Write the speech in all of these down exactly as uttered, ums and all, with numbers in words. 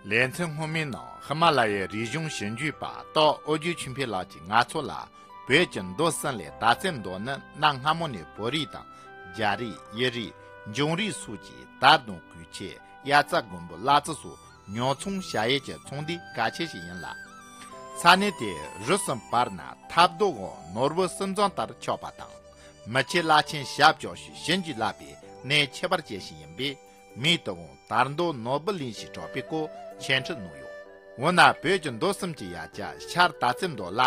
ལེ་ཚན་སྔོན་མའི་ནང་ཧི་མ་ལ་ཡའི་རིག་གཞུང་ཞིབ་འཇུག་པ་སྟག་ཨོ་རྒྱན་ཆོས་འཕེལ་ལགས་ཀྱིས་ང་ཚོ་ལ། བོད་ཀྱི་མདོ་གསུམ་ལས་དར་རྩེ་མདོ་ནི་གནའ་སྔ་མོ་ནས་བོད་རིགས་དང་། རྒྱ་རིགས། ཡུལ་རིགས། འབྱུང་རིགས་སོགས་ཀྱིས་དར་དང་གོས་ཆེན། དབྱར་རྩྭ་དགུན་འབུ། གླ་རྩི་སོགས་ཉོ་ཚོང་བྱ་ཡུལ་གྱི་ཚོང་འདུས་གལ་ཆེ་ཞིག་ཡིན་ལ། ས་གནས་དེའི་རི་གསུམ་བར་ན་ཐབ་རྡོ་འོག་ནོར་བུ་གསུམ་འཛོམས་ལྟར་ཆགས་པ་དང་། མི་ཆེན་བླ་ཆེན་ཞབས་བཅགས་ཤིང་བྱིན་གྱིས་བརླབས་པའི་གནས་ཁྱད་པར་ཅན་ཞིག་ཡིན་པས། མིང་དུའང་དར་མདོ་ནོར་བུ་གླིང་ཞེས་གྲགས་པའི་སྐོར་འཆད་ཁྲིད་གནང་ཡོད། འོ་ན་བོད་ཀྱི་མདོ་གསུམ་གྱི་ཡ་གྱལ་ཤར་དར་རྩེ་མདོ་ལ་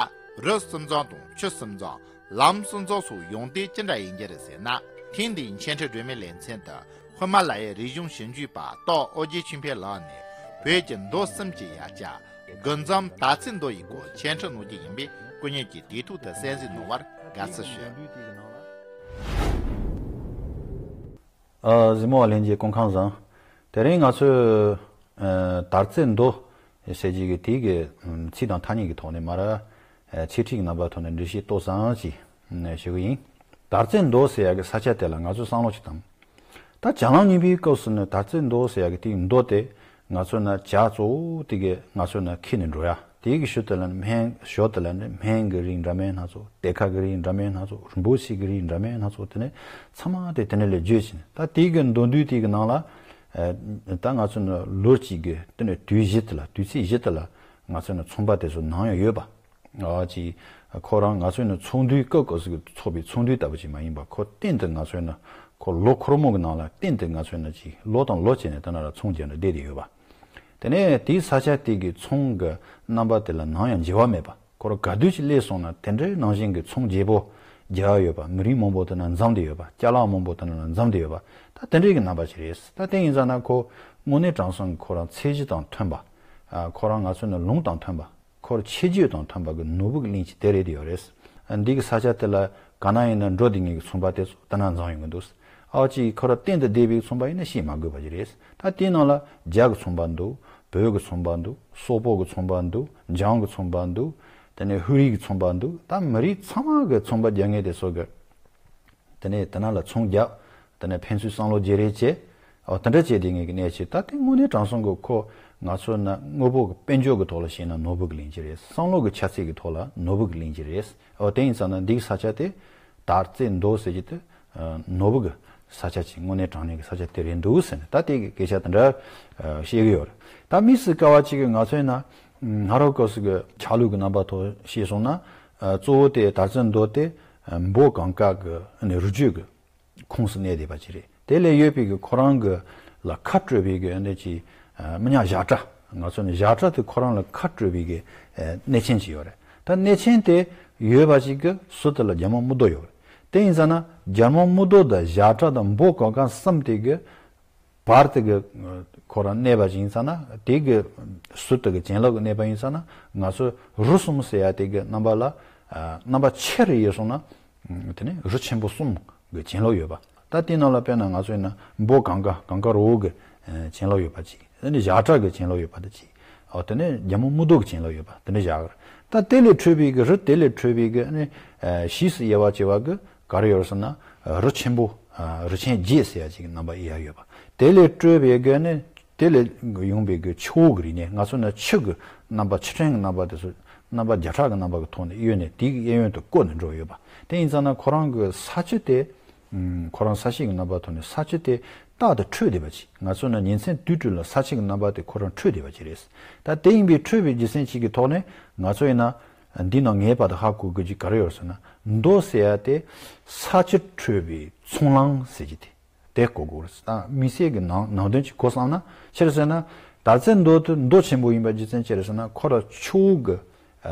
རི་གསུམ་འཛོམས་དང་ཆུ་གསུམ་འཛོམས། ལམ་གསུམ་འཛོམས་སོགས་ཡོང་དོན་ཅི་འདྲ་ཡིན་རྒྱུ་རེད་ཟེར་ན། ཐེངས་འདིའི་འཆད་ཁྲིད་སྒྲོན་མེའི་ལེ་ཚན་དུ་ཧི་མ་ལ་ཡའི་རིག་གཞུང་ཞིབ་འཇུག་པ་སྟག་ཨོ་རྒྱན་ཆོས་འཕེལ་ལགས་ནས་བོད་ཀྱི་མདོ་གསུམ་གྱི་ཡ་གྱལ་དགུ་འཛོམས་དར་རྩེ་མདོ་ཡི་སྐོར་འཆད་ཁྲིད་གནང་རྒྱུ་ཡིན་པས་སྐུ་ཉིད་ཀྱིས་དུས་ཐོག་ཏུ་གསན་གཟིགས་གནང་བར་དགའ་བསུ་ཞུ། ཨ། གཟིགས་མོ་བ་ལྷན་རྒྱས་སྐུ་ཁམས་བཟང་། དེ་རིང་ང་ཚོས་ཨ་དར་རྩེ་མདོ་ཟེར་གྱི་གི་དེའི་གི་ཚིག་དང་ཐ་སྙད་ཀྱི་ཐོག་ནས་མར་ཨ་འཆད་ཁྲིད་ཀྱི་རྣམ་པ་ཐོག་ནས་འགྲེལ་བཤད་ཏོག་ཙམ་ཅིག་ཞུ་གི་ཡིན། དར་རྩེ་མདོ་ཟེར་ཡ་གི་ས་ཆ་དེ་ལ་ང་ཚོས་བསམ་བློ་ཅིག་བཏང་། ད་བྱ་ལམ་རྙིང་པའི་སྐབས་སུ་ནི་དར་རྩེ་མདོ་ཟེར་ཡ་གི་དེའི་མདོ་དེ་ང་ཚོ་ན་བྱ་གཙོ་བོ་དེ་གི་ང་ཚོ་ན་ཁྱེར་ནས་འགྲོ་ཡ། དེའི་གི་ཞོར་དེ་ལ་ནི་སྨན། ཞོར་དེ་ལ་ནི་སྨན་གྱི་རིགས་འདྲ་མིན་སྣ་ཚོགས། གཏད་ཁ་གི་རིགས་འདྲ་མིན་སྣ་ཚོགས། རིན་པོ་ཆེ་གི་རིགས་འདྲ་མིན་སྣ་ཚོགས། དེ་ནས་ཚང་མ་དེ་དེ་ནས་ལས་བརྗོད་ཕྱིན། ད་དེའི་གི་མདོ་འདུས་དེའི་གི་ནང་ལ་ཨ་ད་ང་ཚོ་ནི་ལོ་གཅིག་གི་དེ་ནས་དུས་བཞི་དེ་ལ། དུས་ཚིགས་བཞི་དེ་ལ་ང་ཚོ་ནི་ཚོང་པ་དེ་ཚོ་ནང་ཡང་ཡོད་པ། ཨ་ཅིག་ཁོ་རང་ང་ཚོས་ནི་ཚོགས་འདུའི་སྐབས་སྐབས་སུ་ཚོགས་པའི་ཚོགས་འདུ་ལྟ་བུ་ཅིག་མ་ཡིན་པ། ཁོ་གཏན་དུ་ང་ཚོས་ནི་ཁོ་ལོ་འཁོར་མོ་གི་ནང་ལ་གཏན་དུ་ང་ཚོས་ནི་ཅིག་ལོ་དང་ལོ་བྱས་ནས་དེ་ན་ལ་ཚོང་རྒྱག་ནས་བསྡད་དེ་ཡོད་པ། དེ་ནས་དེའི་ས་ཆ་དེ་གི་ཚོང་གི་རྣམ་པ་དེ་ལ་ནམ་ཡང་འགྱུར་བ་མེད་པ། ཁོ་རང་ག་དུས་ཅིག་སླེབས་སོང་ན་དེ་འདྲའི་ནང་བཞིན་གྱི་ཚོང་རྒྱས་པོ་རྒྱག་ཡོད་པ། མི་རིགས་མང་པོ་དེ་ན་འཛོམས་བསྡད་ཡོད་པ། ཅ་ལག་མང་པོ་དེ་ན་ལ་འཛོམས་བསྡད་ཡོད་པ། ད་དེ་འདྲའི་གི་རྣམ་པ་ཅིག་རེད། ད་དེ་ཡིན་ཙང་ན་ཁོ་དངོས་གནས་དྲང་སྲོང་གི་ཁོ་རང་ཚད་གཞི་དང་མཐུན་པ། ཨ་ཁོ་རང་ང་ཚོ་ནི་ལུང་དང་མཐུན་པ། ཁོར་ཁྱད་ཆོས་དང་མཐུན་པ་གི་ནོར་བུ་གི་གླིང་ཅིག་དེ་རེད་ཡོད་རེད། འདི་གི་ས་ཆ་དེ་ལ་ག་ན་ཡིན་ན་འགྲོ་བསྡད་མཁན་གི་ཚོང་པ་དེ་ཚོ་ད་ན་འཛོམས་ཡོང་གི་འདུག། ཨ་ཅིག་ཁོ་ར་གཏན་དུ་བསྡད་པའི་ཚོང་པ་ཡིན་ན་བཤད་མ་དགོས་པ་ཞིག་རེད། ད་དེའི་ནང་ལ་རྒྱ་གི་ཚོང་པ་འདུག། བོད་གི་ཚོང་པ་འདུག། སོག་པོ་གི་ཚོང་པ་འདུག། འཇང་གི་ཚོང་པ་འདུག། དེ་ནས་ཧུ་རི་གི་ཚོང་པ་འདུག། ད་མི་རིགས་ཚང་མ་གི་ཚོང་པ་རྒྱག་མཁན་དེ་ཚོ་གི་དེ་ནས་དེ་ན་ལ་ཚོང་རྒྱག། དེ་ནས་ཕན་ཚུན་བསམ་བློ་བརྗེ་རེས་བྱེད། འོ་དེ་འདྲ་བྱས་དེ་ངེད་ཀྱི་གནས་ཆེ། ད་དེ་དངོས་གནས་དྲང་སྲོང་གི་ཁོ་ང་ཚོ་ན་དངོས་པོ་གི་དཔལ་འབྱོར་གི་ཐོག་ལ་བཤད་ན་ནོར་བུ་གི་གླིང་ཆེ་རེད། བསམ་བློ་གི་ཆ་ཚད་གི་ཐོག་ལ་ནོར་བུ་གི་གླིང་ཆེ་རེད། འོ་དེ་ཡིན་ཙང་ན་འདི་གི་ས་ཆ་དེ་དར་རྩེ་མདོ་ཟེར་གྱི་དེ་ནོར་བུ་གི་ས་ཆ་ཅིག། དངོས་གནས་དྲང་གནས་གི་ས་ཆ་དེ་རེད་འདུག་ཟེར་ནས་ད་དེ་གི་སྐད་ཆ་དེ་འདྲ་བཤད་གི་ཡོད་རེད། ད་དམིགས་སུ་དཀའ་བ་ཅིག་གི་ང་ཚོའི་ན་ང་རང་སྐབས་སུ་གི་ཆ་ལུགས་གི་རྣམ་པ་ཐོག་བཤད་སོང་ན་གཙོ་བོ་དེ་དར་རྩེ་མདོ་དེ་འབོ་གངས་དཀར་གི་རི་རྒྱུད་གི་ཁོངས་སུ་གནས་བསྡད་པ་ཅིག་རེད། དེ་ལས་ཡོད་པའི་གི་ཁོ་རང་གི་ལ་ཁ་སྤྲོད་པའི་གི་འདི་ཅིག་མི་ཉག་བཞག་གྲྭ། ང་ཚོ་ནི་བཞག་གྲྭ་དེ་ཁོ་རང་ལ་ཁ་སྤྲོད་པའི་གི་གནས་ཆེན་ཅིག་ཡོད་རེད། ད་གནས་ཆེན་དེ་ཡོད་པ་ཅིག་གི་ཟུར་དེ་ལ་རྒྱལ་མོ་རྨུ་རྡོ་ཡོད་རེད། དེ་ཡིན་ཙང་ན་རྒྱལ་མོ་རྨུ་རྡོ་དང་བཞག་གྲྭ་དང་འབོ་གངས་དཀར་གསུམ་དེ་གི་བར་དེ་གི་ཁོ་རང་གནས་པ་ཅིག་ཡིན་ཙང་ན། དེ་གི་ཟུར་དེ་གི་གྱེན་ལོག་གི་གནས་པ་ཡིན་ཙང་ན་ང་ཚོ་རི་གསུམ་ཟེར་ཡ་དེ་གི་རྣམ་པ་ལ་རྣམ་པ་ཆེ་རུ་ཡོད་སོང་ན། དེ་ནས་རི་ཆེན་པོ་གསུམ་གི་གྱེན་ལོག་ཡོད་པ། ད་དེའི་ནང་ལ་དཔེར་ན་ང་ཚོ་ཡིན་ན་འབོ་གངས་དཀར། གངས་དཀར་རི་བོ་གི་གྱེན་ལོག་ཡོད་པ་ཅིག། དེ་ནས་བཞག་གྲྭ་གི་གྱེན་ལོག་ཡོད་པ་དེ་ཅིག། འོ་དེ་ནས་རྒྱལ་མོ་རྨུ་རྡོ་གི་གྱེན་ལོག་ཡོད་པ་དེ་འདྲ་བཞག་གི་རེད། ད་དེ་ལས་འཕྲོས་པའི་གི་རི་དེ་ལས་འཕྲོས་པའི་གི་ནི་ཕྱིས་སུ་དབྱེ་བ་ཕྱེ་བ་གི་ག་རེ་ཡོད་ཟེར་ན་རི་ཆེན་པོ། རི་ཆེན་བརྒྱད་ཟེར་ཡ་ཅིག་གི་རྣམ་པ་དབྱེ་ཡ་ཡོད་པ། དེ་ལས་སྤྲོས་པའི་གི་ནི་དེ་ལས་ཡོང་པའི་གི་ཆུ་བོ་གི་རིགས་ནི་ང་ཚོ་ནི་ཆུ་གི་རྣམ་པ། ཆུ་ཕྲན་གི་རྣམ་པ་དེ་ཚོ་རྣམ་པ་བརྒྱ་ཕྲག་གི་རྣམ་པ་གི་ཐོག་ནས་དབྱེ་ནས་དེའི་གི་གཡས་གཡོན་དུ་བསྐོར་ནས་འགྲོ་ཡོད་པ། དེ་ཡིན་ཙང་ན་ཁོ་རང་གི་ས་ཆུ་དེ་ཁོ་རང་ས་གཤིས་ཀྱི་རྣམ་པ་ཐོག་ནས་ས་ཆུ་དེ་རྟག་ཏུ་འཕྲོས་བསྡད་པ་ཅིག། ང་ཚོ་ནི་ཉིན་མཚན་དུས་དྲུག་ལ་ས་ཆུ་གི་རྣམ་པ་དེ་ཁོ་རང་འཕྲོས་བསྡད་པ་ཅིག་རེད། ད་དེ་ཡིན་པའི་འཕྲོས་པའི་རྒྱུ་མཚན་ཅིག་གི་ཐོག་ནས་ང་ཚོ་ཡིན་ན་འདི་ནང་ངེས་པར་དུ་ཧ་གོ་དགོས་ཀྱི་ག་རེ་ཡོད་ཟེར་ན། མདོ་ཟེར་ཡ་དེ་ས་ཆུ་འཕྲོས་པའི་ཚོང་ལམ་ཟེར་གྱི་དེ་དེ་གོ་དགོས་རེད། ད་དམིགས་བསལ་གྱི་ནང་ནང་དོན་ཅིག་གོ་བསམ་ན་ཅི་རེད་ཟེར་ན། དར་རྩེ་མདོ་དེ་མདོ་ཆེན་པོ་ཡིན་པའི་རྒྱུ་མཚན་ཅི་རེད་ཟེར་ན། ཁོ་ར་ཆུ་བོ་གི་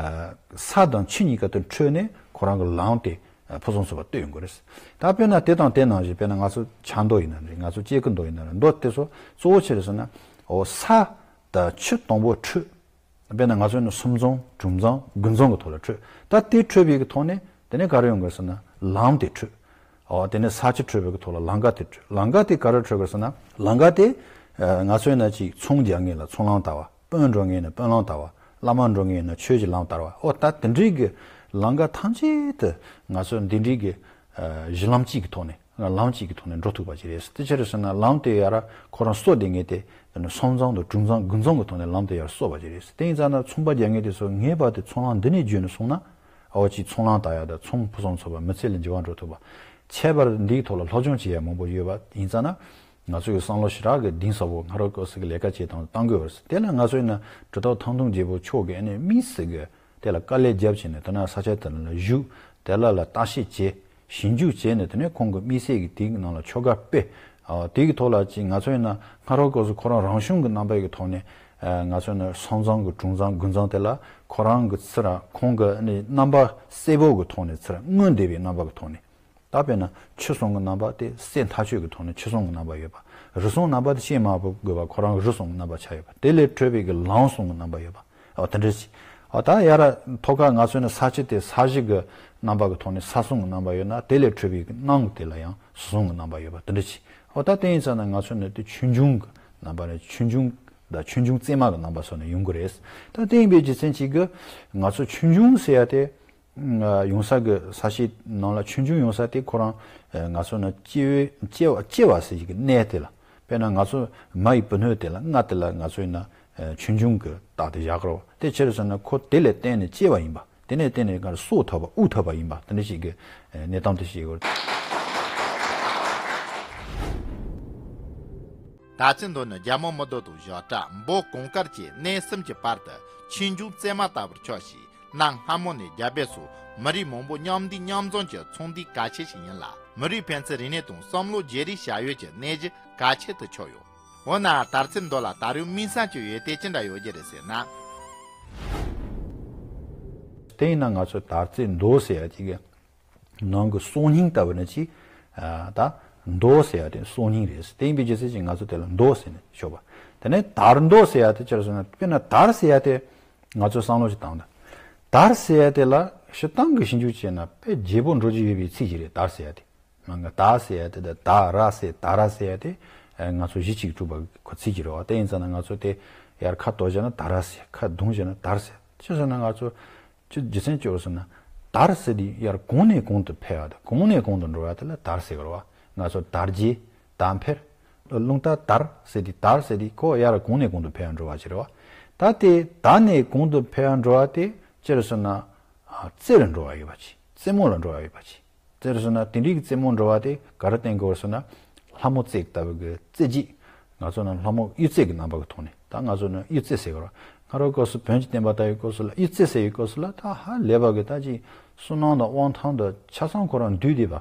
ས་དང་ཆུ་གཉིས་ཀ་དེ་འཕྲོས་ནས་ཁོ་རང་གི་ལམ་དེ་ཕུན་སུམ་ཚོགས་པ་གཏོད་ཡོང་གི་རེད། ད་དཔེར་ན་དེ་དང་དེ་ནང་བཞིན་དཔེར་ན་ང་ཚོ་ཆབ་མདོ་ཡིན་ན་རེད། ང་ཚོ་སྐྱེ་རྒུ་མདོ་ཡིན་ན་རེད། མདོ་དེ་ཚོ་གཙོ་བོ་ཆི་རེད་ཟེར་ན། འོ་ས་དང་ཆུ་དང་པོ་འཕྲོས། དཔེར་ན་ང་ཚོ་ནི་གསུམ་འཛོམས། དྲུག་འཛོམས། དགུ་འཛོམས་ཀྱི་ཐོག་ལ་འཕྲོས། ད་དེ་འཕྲོས་པའི་གི་ཐོག་ནས་དེ་ནས་ག་རེ་ཡོང་གི་ཟེར་ན་ལམ་དེ་འཕྲོས། འོ་དེ་ནས་ས་ཆུ་འཕྲོས་པའི་གི་ཐོག་ལ་ལམ་ཁ་དེ་འཕྲོས། ལམ་ཁ་དེ་ག་རེ་འཕྲོས་གི་ཟེར་ན། ལམ་ཁ་དེ་ང་ཚོ་ཡིན་ན་ཅིག་ཚོང་རྒྱག་མཁན་ལ་ཚོང་ལམ་བསྟར་བ། དཔོན་འགྲོ་མཁན་ན་དཔོན་ལམ་བསྟར་བ། བླ་མ་འགྲོ་མཁན་ན་ཆོས་ཀྱི་ལམ་བསྟར་བ། འོ་ད་དེ་འདྲའི་གི་ལམ་ཁ་ཐམས་ཅད་དུ་ང་ཚོ་འདི་འདྲའི་གི་གཞི་ལམ་གཅིག་གི་ཐོག་ནས། ལམ་གཅིག་གི་ཐོག་ནས་འགྲོ་ཐུབ་པ་ཅིག་རེད། དེ་ཕྱིར་ཟེར་ན་ལམ་དེ་ཡར་ཁོ་རང་གསོ་བསྡད་མཁན་དེ་དེ་ནི་སོང་ཙང་དང་གྲུང་ཙང་དགུ་ཙང་གི་ཐོག་ནས་ལམ་དེ་ཡར་གསོ་བ་ཅིག་རེད། དེ་ཡིན་ཙང་ན་ཚོང་པ་རྒྱག་མཁན་དེ་ཚོ་ངེས་པར་དུ་ཚོང་ལམ་འདི་ནས་བརྒྱུད་ནས་སོང་ན། ཨོ་ཅིག་ཚོང་ལམ་ལྟ་ཡག་དང་ཚོང་ཕུན་སུམ་ཚོགས་པ་མི་ཚེ་ལ་འགྱུར་བ་འགྲོ་ཐུབ་པ། ཁྱད་པར་འདིའི་ཐོག་ལ་སློབ་སྦྱོང་བྱེད་ཡག་མང་པོ་ཡོད་པ་ཡིན་ཙང་ན། ང་ཚོ་གི་བསམ་བློ་ཞེ་དྲག་གི་གཏིང་ཟབ་པོ་ང་རང་སྐབས་སུ་གི་ལས་ཀ་བྱེད་སྟངས་གཏང་དགོས་པ་རེད། དེ་ལ་ང་ཚོ་ཡིན་ན་གྲུབ་རྟགས་ཐང་སྟོང་རྒྱལ་པོ་མཆོག་གི་ཨ་ནི་དམིགས་བསལ་གི་དེ་ལ་དཀའ་ལས་རྒྱབ་བྱས་ནས་དེ་ན་ས་ཆ་དེ་ལ་བཞུགས། དེ་ལ་ལ་བརྟག་དཔྱད་བྱས། ཞིབ་འཇུག་བྱས་ནས་དེ་ནས་ཁོང་གི་དམིགས་བསལ་གྱི་དེའི་ནང་ལ་ཆོ་ག་སྤེལ། ཨ། དེ་གི་ཐོག་ལ་ཅིག་ང་ཚོ་ཡིན་ན་སྔ་རོལ་སྐབས་སུ་ཁོ་རང་རང་བྱུང་གི་རྣམ་པ་ཡི་གི་ཐོག་ནས། ཨ། ང་ཚོ་ཡིན་ན་སོང་ཙང་གི་གྲུང་ཙང་དགུ་ཙང་དེ་ལ་ཁོ་རང་གི་ཚུར་ཁོང་གི་ནི་རྣམ་པ་གསལ་པོ་གི་ཐོག་ནས་ཚུར་མངོན་བསྡད་པའི་རྣམ་པ་གི་ཐོག་ནས། ད་དཔེར་ན་ཆོས་གསུམ་གྱི་རྣམ་པ་དེ་གསལ་ཐག་ཆོད་ཀྱི་ཐོག་ནས་ཆོས་གསུམ་གྱི་རྣམ་པ་ཡོད་པ། རིགས་གསུམ་རྣམ་པ་དེ་ཤེས་མ་དགོས་པ་ཁོ་རང་གི་རིགས་གསུམ་གྱི་རྣམ་པ་ཆགས་ཡོད་པ། དེ་ལས་འཕྲོས་པའི་གི་ལམ་གསུམ་གྱི་རྣམ་པ་ཡོད་པ། ཨོ་དེ་འདྲ་ཞིག་ཨོ་ད་ཡར་ཐོག་ཁ་ང་ཚོ་ནི་ས་བཅུ་དེ་ས་བཞི་གི་རྣམ་པ་གི་ཐོག་ནས་ས་གསུམ་གྱི་རྣམ་པ་ཡོད་ན་དེ་ལས་འཕྲོས་པའི་གི་སྣང་དེ་ལ་ཡང་ས་གསུམ་གྱི་རྣམ་པ་ཡོད་པ་དེ་འདྲ་ཞིག་ཨོ་ད་དེ་ཡིན་ཙང་ན་ང་ཚོ་ནི་དེ་ཆོས་འབྱུང་གི་རྣམ་པ་ནི་ཆོས་འབྱུང་དང་ཆོས་འབྱུང་རྩེ་མ་གི་རྣམ་པ་སོགས་ནས་ཡོང་གི་རེད། ད་དེ་ཡིན་པའི་རྒྱུ་མཚན་གཅིག་གི་ང་ཚོ་ཆོས་འབྱུང་ཟེར་ཡ་དེ། ཡོང་ས་གི་ས་གཞི་ནང་ལ་ཆོས་འབྱུང་ཡོང་ས་དེ་ཁོ་རང་ང་ཚོ་ནི་སྐྱེ་བོའི་སྐྱེ་བ་སྐྱེ་བ་ཟེར་གྱི་གནས་དེ་ལ། དཔེར་ན་ང་ཚོ་མ་ཡི་བུ་སྣོད་དེ་ལ་མངལ་དེ་ལ་ང་ཚོ་ཡིན་ན་ཆོས་འབྱུང་གི་རྟགས་དེ་བཞག་གི་རེད། དེ་ཕྱིར་ཟེར་ན་ཁོ་དེ་ལས་བརྟེན་ནས་སྐྱེ་བ་ཡིན་པ། དེ་ནས་བརྟེན་ནས་ག་རེ་སྲོག་ཐོབ་པ་དབུགས་ཐོབ་པ་ཡིན་པ་དེ་འདྲ་ཞིག་གི་གནས་སྟངས་དེ་ཞིག་ཡོད། ད་ཚེ་མདོ་ནི་རྒྱལ་མོ་མི་ལྡོ་དང་བཞག་གྲྭ་འབོ་གོང་དཀར་གྱི་གནས་གསུམ་གྱི་བར་དུ་ཆོས་འབྱུང་རྩེ་མ་ལྟ་བུར་ཆགས་ཤིང་། གནའ་སྔ་མོ་ནས་རྒྱ་བལ་སོགས་མི་རིགས་མང་པོ་མཉམ་འདུས་མཉམ་འཛོམས་ཀྱི་ཚོང་འདུས་གལ་ཆེ་ཞིག་ཡིན་ལ། མི་རིགས་ཕན་ཚུན་རིག་གནས་དང་བསམ་བློ་བརྗེ་རེས་བྱ་ཡུལ་གྱི་གནས་གཞི་གལ་ཆེན་དུ་ཆགས་ཡོད། འོ་ན་དར་རྩེ་མདོ་ལ་ད་རུང་དམིགས་བསལ་གྱི་ཡོན་ཏན་ཅི་འདྲ་ཡོད་ཀྱི་རེད་ཟེར་ན། དེ་ཡིན་ན་ང་ཚོ་དར་རྩེ་མདོ་ཟེར་ཡ་ཅིག་གི་ནང་གི་སྲོག་སྙིང་ལྟ་བུ་ནི་ཅིག་ད་མདོ་ཟེར་ཡ་དེ་སྲོག་སྙིང་རེད། དེ་ཡིན་པའི་རྒྱུ་མཚན་གྱིས་ང་ཚོ་དེ་ལ་མདོ་ཟེར་ནས་ཤོད་པ། དེ་ནས་དར་མདོ་ཟེར་ཡ་དེ་ཅི་རེད་ཟེར་ན་དཔེར་ན་དར་ཟེར་ཡ་དེ། ང་ཚོས་བསམ་བློ་ཞིག་བཏང་ན། དར་ཟེར་ཡ་དེ་ལ་སྤྱིར་བཏང་གི་ཞིབ་འཇུག་བྱས་ན་དཔེ་བརྗེ་པོ་འགྲོ་རྒྱུ་ཡོད་པའི་ཚིག་ཅིག་རེད། དར་ཟེར་ཡ་དེ། ནང་གི་ད་ཟེར་ཡ་དེ་དང་ད་ར་ཟེར་ད་ར་ཟེར་ཡ་དེ། ང་ཚོ་གཞི་གཅིག་གྲུབ་པ་གི་ཚིག་ཅིག་རེད་བ། དེ་ཡིན་ཙང་ན་ང་ཚོ་དེ་ཡར་ཁ་དོག་བྱས་ན་ད་ར་ཟེར། ཁ་བརྡུངས་བྱས་ན་དར་ཟེར། ཅི་ཟེར་ན་ང་ཚོ་ཅི་རྒྱུ་མཚན་ཅི་ཡོད་ཟེར་ན། དར་ཟེར་དེ་ཡར་གོང་ནས་གོང་དུ་འཕེལ་བ་དང་གོང་ནས་གོང་དུ་འགྲོ་བ་དེ་ལ་དར་ཟེར་གི་རེད་བ། ང་ཚོ་དར་རྒྱས། དར་འཕེལ། རླུང་རྟ་དར་ཟེར་དེ་དར་ཟེར་དེ་ཁོ་ཡར་གོང་ནས་གོང་དུ་འཕེལ་ཡར་འགྲོ་བ་ཅིག་རེད་བ། ད་དེ་ད་ནས་གོང་དུ་འཕེལ་ཡར་འགྲོ་བ་དེ་ཅི་རེད་ཟེར་ན། རྩེ་ལ་འགྲོ་བ་ཡོད་པ་ཅིག་རྩེ་མོ་ལ་འགྲོ་བ་ཡོད་པ་ཅིག་རྩེ་རུ་སོང་ན་དེ་འདྲའི་གི་རྩེ་མོ་འགྲོ་བ་དེ་ག་རེ་བསྟན་དགོས་ཟེར་ན། ལྷ་མོ་རྩེ་ལྟ་བུ་གི་རྩེ་རྒྱས། ང་ཚོ་ནང་ལྷ་མོ་གཡུ་རྩེ་གི་རྣམ་པ་གི་ཐོག་ནས་ད་ང་ཚོ་ནང་གཡུ་རྩེ་ཟེར་གི་རེད། སྔ་རོལ་སྐབས་སུ་བོན་གྱི་བསྟན་པ་དར་བའི་སྐབས་སུ་ལ་གཡུ་རྩེ་ཟེར་བའི་སྐབས་སུ་ལ་ད་ཧ་ལས་པ་གི་ད་ཅིག་བསོད་ནམས་དང་དབང་ཐང་དང་ཆ་ཚང་ཁོ་རང་འདུས་བསྡད་པ།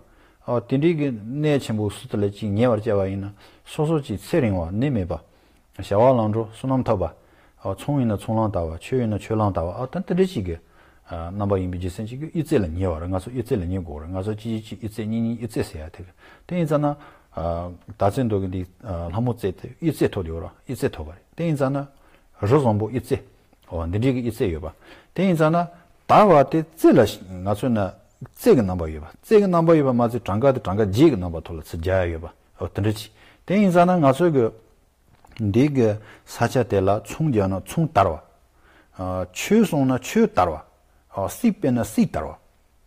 ཨ་དེ་འདྲའི་གི་གནས་ཆེན་པོ་སུ་དེ་ལ་ཅིག་ཉེ་བར་བཅར་བ་ཡིན་ན་སོ་སོ་ཅིག་ཚེ་རིང་བ་ནད་མེད་པ། བྱ་བ་ལམ་འགྲོ་བསོད་ནམས་ཐོབ་པ། ཨ་ཚོང་ཡིན་ན་ཚོང་ལམ་དར་བ། ཆོས་ཡིན་ན་ཆོས་ལམ་དར་བ། ཨ་ད་དེ་འདྲ་ཞིག་གི་ཨ་རྣམ་པ་ཡིན་པའི་རྒྱུ་མཚན་གཅིག་གིས་གཡུ་རྩེ་ལ་ཉེ་བ་རེད། ང་ཚོ་གཡུ་རྩེ་ལ་ཉེ་དགོས་རེད། ང་ཚོ་གཅིག་གཅིག་གཅིག་གཡུ་རྩེ་གཉིས་གཉིས་གཡུ་རྩེ་ཟེར་ཡ་དེ་རེད། དེ་ཡིན་ཙང་ན་ཨ་དར་རྩེ་མདོ་གི་འདི་ཨ་ལྷ་མོ་རྩེ་དེ་གཡུ་རྩེ་ཐོབ་དེ་ཡོད་རེད། གཡུ་རྩེ་ཐོབ་པ་རེད། དེ་ཡིན་ཙང་ན་རི་བཟང་པོ་གཡུ་རྩེ། འོ་འདི་འདྲའི་གི་གཡུ་རྩེ་ཡོད་པ། དེ་ཡིན་ཙང་ན་དར་བ་དེ་རྩེ་ལ་ང་ཚོ་ན་རྩེ་གི་རྣམ་པ་ཡོད་པ། རྩེ་གི་རྣམ་པ་ཡོད་པ་མ་ཚད་གྲངས་ཀ་དེ་གྲངས་ཀ་བརྒྱད་ཀྱི་རྣམ་པ་ཐོག་ལ་ཚུར་རྒྱག་ཡ་ཡོད་པ། འོ་དེ་འདྲ་ཅིག་དེ་ཡིན་ཙང་ན་ང་ཚོ་གི་འདི་གི་ས་ཆ་དེ་ལ་ཚོང་རྒྱག་ན་ཚོང་དར་བ། ཨ་ཆོས་གསུང་ན་ཆོས་དར་བ། ཨ་སྲིད་སྤེལ་ན་སྲིད་དར་བ།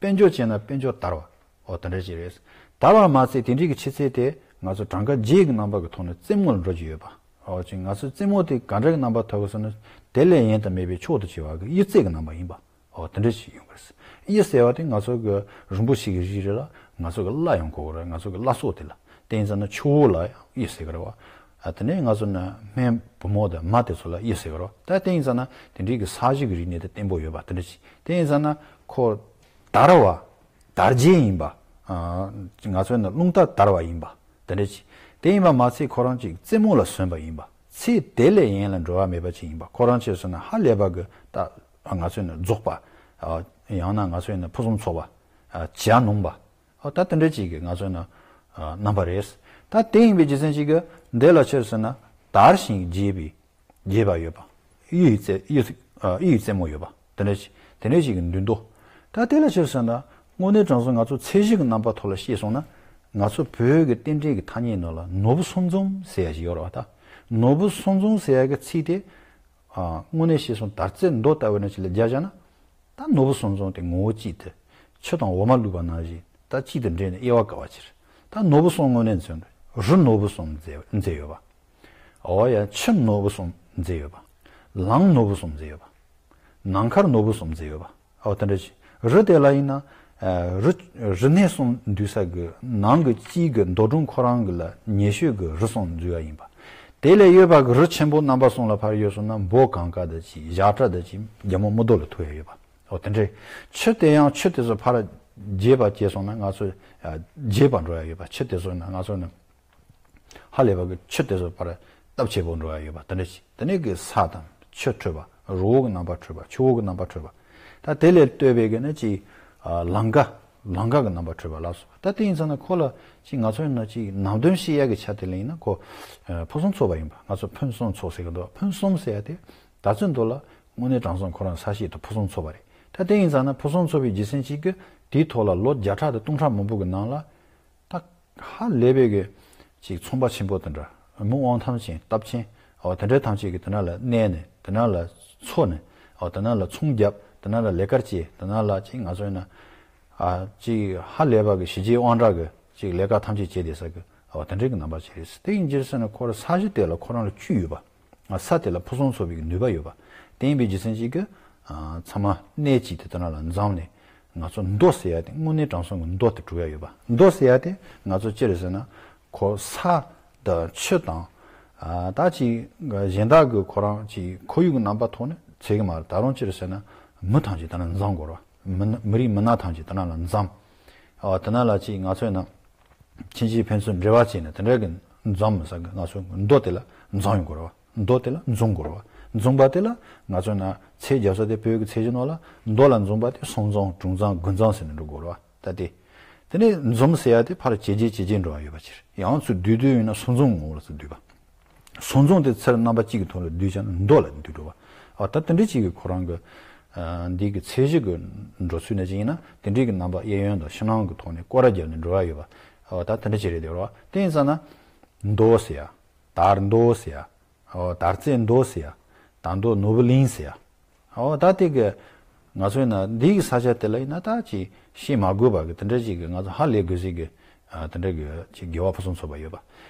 དཔལ་འབྱོར་བྱས་ན་དཔལ་འབྱོར་དར་བ། ཨོ་དེ་འདྲ་ཅིག་རེད། དར་བ་མ་ཚད་དེ་འདྲའི་གི་ཆུ་ཚད་དེ་ང་ཚོ་གྲངས་ཀ་བརྒྱད་ཀྱི་རྣམ་པ་གི་ཐོག་ནས་རྩེ་མོ་ལ་འགྲོ་རྒྱུ་ཡོད་པ། ཨོ་ཅིག་ང་ཚོ་རྩེ་མོ་དེ་ག་འདྲ་གི་རྣམ་པ་ཐོབ་གི་ཟེར་ན་དེ་ལས་ཡེངས་དུ་མེད་པའི་མཆོག་ཏུ་གྱུར་བ་གི་གཡུ་རྩེ་གི་རྣམ་པ་ཡིན་པ། ཨོ་དེ་འདྲ་ཞིག་ཡོང་གི་རེད། གཡུ་ཟེར་བ་དེ་ང་ཚོ་གི་རིན་པོ་ཆེ་གི་རིགས་རེད་ལ་ང་ཚོ་གི་བླ་ཡང་གོ་གི་རེད། ང་ཚོ་གི་བླ་སྲོག་དེ་ལ་དེ་ཡིན་ཙང་ན་ཆུ་བོ་ལ་ཡང་གཡུ་ཟེར་གི་རེད་བ། ཨ་དེ་ནས་ང་ཚོ་ན་སྨན་བུ་མོ་དང་མ་དེ་ཚོ་ལ་གཡུ་ཟེར་གི་རེད་བ། ད་དེ་ཡིན་ཙང་ན་དེ་འདྲའི་གི་ས་གཞི་གི་རིག་གནས་དེ་བརྟན་པོ་ཡོད་པ་དེ་འདྲ་ཞིག་དེ་ཡིན་ཙང་ན་ཁོ་དར་བ་དར་རྒྱས་ཡིན་པ། ཨ་ང་ཚོ་ན་རླུང་རྟ་དར་བ་ཡིན་པ་དེ་འདྲ་ཞིག་དེ་ཡིན་པ་མ་ཚད་ཁོ་རང་ཅིག་རྩེ་མོ་ལ་སོན་པ་ཡིན་པ། ཚེ་དེ་ལས་ཡན་ལ་འགྲོ་བ་མེད་པ་ཅིག་ཡིན་པ། ཁོ་རང་ཆེ་སོང་ན་ཧ་ལས་པ་གི་ད་ང་ཚོ་ན་རྫོགས་པ། ཡང་ན་ང་ཚོ་ན་ཕུན་སུམ་ཚོགས་པ། བྱ་ནོམ་པ། ཨོ་ད་དེ་འདྲ་ཅིག་གི་ང་ཚོ་ན་རྣམ་པ་རེད། ད་དེ་ཡིན་པའི་རྒྱུ་མཚན་ཅིག་གི་འདི་ལ་ཆེ་སོང་ན་དར་ཞིང་རྒྱས་པའི་རྒྱས་པ་ཡོད་པ། གཡུ་ཡི་རྩེ་གཡུ་གཡུ་ཡི་རྩེ་མོ་ཡོད་པ་དེ་འདྲ་ཅིག་དེ་འདྲ་ཅིག་གི་འདུས་མདོ། ད་དེ་ལ་ཆེ་སོང་ན་དངོས་གནས་དྲང་གནས་ང་ཚོ་ཚད་གཞི་གི་རྣམ་པ་ཐོག་ལ་བཤད་སོང་ན་ང་ཚོ་བོད་ཀྱི་རྟེན་འབྲེལ་གྱི་ཐ་སྙད་ནང་ལ་ནོར་བུ་གསུམ་འཛོམས་ཟེར་ཡ་ཞིག་ཡོད་རེད་བ། ད་ནོར་བུ་གསུམ་འཛོམས་ཟེར་ཡ་གི་ཚིག་དེ། ཨ་དངོས་གནས་བཤད་སོང་དར་རྩེ་མདོ་ལྟ་བུ་ནང་ཅིག་ལ་རྒྱག་བཞག་ན། ད་ནོར་བུ་གསུམ་འཛོམས་དེ་ངོ་བོ་གཅིག་ཏུ། ཆུ་དང་འོ་མ་བླུགས་པ་ནང་བཞིན་ད་གཅིག་ཏུ་འདྲེས་ནས་དབྱེ་བ་དཀའ་བ་ཕྱིར། ད་ནོར་བུ་གསུམ་དངོས་གནས་མཛད་ཡོད། རི་ནོར་བུ་གསུམ་མཛད་མཛད་ཡོད་པ། འོ་ཡ། ཆུ་ནོར་བུ་གསུམ་མཛད་ཡོད་པ། ལམ་ནོར་བུ་གསུམ་མཛད་ཡོད་པ། ནམ་མཁའ་ནོར་བུ་གསུམ་མཛད་ཡོད་པ། འོ་དེ་འདྲ་ཞིག་རི་དེ་ལ་ཡིན་ན། ཨ། རི་རི་གནས་གསུམ་འདུས་ས་གི་ནང་གི་གཅིག་གི་འདོད་དྲུང་ཁོ་རང་གི་ལ་ཉེ་ཤོས་ཀྱི་རི་གསུམ་འཛུལ་བ་ཡིན་པ། དེ་ལས་གཡོས་པ་གི་རི་ཆེན་པོ་རྣམ་པ་གསུམ་ལ་ཕར་གཡོས་སོང་ན་འབོ་གངས་དཀར་དང་གཅིག་བཞག་བྲག་དང་གཅིག་རྒྱལ་མོ་རྨུ་ཏོ་ལ་ཐུག་ཡ་ཡོད་པ། འོ་དེ་འདྲའི་ཆུ་དེ་ཡང་ཆུ་དེ་ཚོ་ཕར་རྒྱས་པ་བྱས་སོང་ན་ང་ཚོ་ཨ་རྒྱས་པ་འགྲོ་ཡ་ཡོད་པ། དེ་འདྲའི་ཆུ་དེ་ཚོ་ན་ང་ཚོ་ནི་ཧ་ལས་པ་གི་ཆུ་དེ་ཚོ་ཕར་སྟབས་ཆེ་པོ་འགྲོ་ཡ་ཡོད་པ། དེ་འདྲ་ཞིག་དེ་ནས་གི་ས་དང་ཆུ་འཕྲོད་པ། རི་བོ་གི་རྣམ་པ་འཕྲོད་པ། ཆུ་བོ་གི་རྣམ་པ་འཕྲོད་པ། ད་དེ་ལས་བཏོད་པའི་གི་ནི་ཅིག་ཨ་ལང་ཀ་ལང་ཀ་གི་རྣམ་པ་འཕྲོད་པ་ལ་སོགས་པ། ད་དེ་ཡིན་ཙང་ན་ཁོ་ལ་ཅིག་ང་ཚོ་ཡིན་ན་ཅིག་ནང་དོན་བཤད་ཡ་གི་ཆ་དེ་ལ་ཡིན་ན་ཁོ་ཨ་ཕུན་སུམ་ཚོགས་པ་ཡིན་པ། ང་ཚོ་ཕུན་སུམ་ཚོགས་ཟེར་གི་འདུག་ཕུན་སུམ་ཟེར་ཡ་དེ་ད་ཚོད་འདུག་ལ། དངོས་གནས་དྲང་སྲོང་ཁོ་རང་ས་གཞི་དང་ཕུན་སུམ་ཚོགས་པ་རེད། ད་དེ་ཡིན་ཙང་ན་ཕུན་སུམ་ཚོགས་པའི་རྒྱུ་མཚན་གཅིག་གི་དེའི་ཐོག་ལ་ལོ་བརྒྱ་ཕྲག་དང་སྟོང་ཕྲག་མང་པོ་གི་ནང་ལ། ད་ཧ་ལས་པའི་གི་ཅིག་ཚོང་པ་ཆེན་པོ་དེ་འདྲ། མི་དབང་ཐང་ཅན་སྟབས་ཆེན། འོ་དེ་འདྲའི་ཐམས་ཅད་ཀྱིས་དེ་ན་ལ་གནས་ནས་དེ་ན་ལ་འཚོ་ནས། འོ་དེ་ན་ལ་ཚོང་བརྒྱབ། དེ་ན་ལ་ལས་ཀར་བྱེད། དེ་ན་ལ་ཅིག་ང་ཚོ་ཡིན་ན་ཨ་ཅིག་ཧ་ལས་པ་གི་གཞི་རྒྱའི་དབང་དྲག་གི་ཅིག་ལས་ཀ་ཐམས་ཅད་བྱེད་བསྡད་ས་གི། འོ་དེ་འདྲའི་གི་རྣམ་པ་ཅིག་རེད། དེ་ཡིན་རྒྱུ་ཟེར་ན་ཁོ་རང་ས་གཞི་དེ་ལ་ཁོ་རང་ལ་བཅུད་ཡོད་པ། ང་ས་དེ་ལ་ཕུན་སུམ་ཚོགས་པའི་གི་ནུས་པ་ཡོད་པ། དེ་ཡིན་པའི་རྒྱུ་མཚན་གཅིག་གི་ཨ་ཚང་མ་གནས་གཅིག་ཏུ་དེ་ན་ལ་འཛོམས་ནས། ང་ཚོ་མདོ་ཟེར་ཡ་དེ་དངོས་གནས་དྲང་སྲོང་གི་མདོ་དེ་གྲུབ་ཡ་ཡོད་པ། མདོ་ཟེར་ཡ་དེ་ང་ཚོ་ཅི་རེད་ཟེར་ན། ཁོ་ས་དང་ཆུ་དང་ཨ་ད་ཅིག་གཞན་དག་གི་ཁོ་རང་ཅིག་ཁོར་ཡུག་གི་རྣམ་པ་ཐོག་ནས་ཚད་གི་མ་རེད། ད་རུང་ཅི་རེད་ཟེར་ན་མི་ཐམས་ཅད་དེ་ན་འཛོམས་དགོས་རེད་བ། མི་མི་རིགས་མི་སྣ་ཐམས་ཅད་དེ་ན་ལ་འཛོམས། ཨ་དེ་ན་ལ་ཅིག་ང་ཚོ་ཡིན་ན། ཕྱིན་ཆད་ཕན་ཚུན་འབྲེལ་བ་བྱས་ནས་དེ་འདྲ་གི་འཛོམས་མི་ས་གི་ང་ཚོ་མདོ་དེ་ལ་འཛོམས་ཡོང་དགོས་རེད་བ། མདོ་དེ་ལ་འཛོམས་དགོས་རེད་བ། འཛོམས་པ་དེ་ལ་ང་ཚོ་ན་ཚད་རྒྱབ་ས་དེ་བོད་ཀྱི་ཚད་གཞི་ནང་ལ་མདོ་ལ་འཛོམས་པ་དེ་གསུམ་འཛོམས་དྲུག་འཛོམས་དགུ་འཛོམས་ཟེར་ནས་འགྲོ་དགོས་རེད་བ། ད་དེ། དེ་ནས་འཛོམས་ཟེར་ཡ་དེ་ཕར་ཇེ་ཇེ་ཇེ་ཇེ་འགྲོ་བ་ཡོད་པ་ཕྱིར། ཡང་ཚུར་བསྡུས་བསྡུས་ཡིན་ན་གསུམ་འཛོམས་ངོ་བོ་ལ་ཚུར་བསྡུས་པ། གསུམ་འཛོམས་དེ་ཚུར་རྣམ་པ་གཅིག་གི་ཐོག་ལ་བསྡུས་བྱས་ན་མདོ་ལ་བསྡུས་འགྲོ་བ། ཨ་ད་དེ་འདྲ་གཅིག་གི་ཁོ་རང་གི་ཨ་འདི་གི་ཚད་གཞི་གི་འགྲོ་ཚུལ་ནང་བཞིན་ཡིན་ན་དེ་འདྲའི་གི་རྣམ་པ་གཡས་གཡོན་དང་ཕྱི་ནང་གི་ཐོག་ནས་སྐོར་ར་བརྒྱབ་ནས་འགྲོ་བ་ཡོད་པ། ཨ་ད་དེ་འདྲ་ཅིག་རེད་དེ་རེད་བ། དེ་ཡིན་ཙང་ན་མདོ་ཟེར་ཡ། དར་མདོ་ཟེར་ཡ། ཨ་དར་རྩེ་མདོ་ཟེར་ཡ། དར་མདོ་ནོར་བུ་གླིང་ཟེར་ཡ། ཨོ་ད་དེ་གི་ང་ཚོའི་ན་འདི་གི་ས་ཆ་དེ་ལ་ཡིན་ན་ད་ཅིག་བཤད་མ་དགོས་པ་གི་དེ་འདྲ་ཅིག་གི་ང་ཚོ་ཧ་ལས་དགོས་ཟིག་གི་ཨ་དེ་འདྲ་གི་ཅིག་དགེ་བ་ཕུན་སུམ་ཚོགས་པ་ཡོད་པ།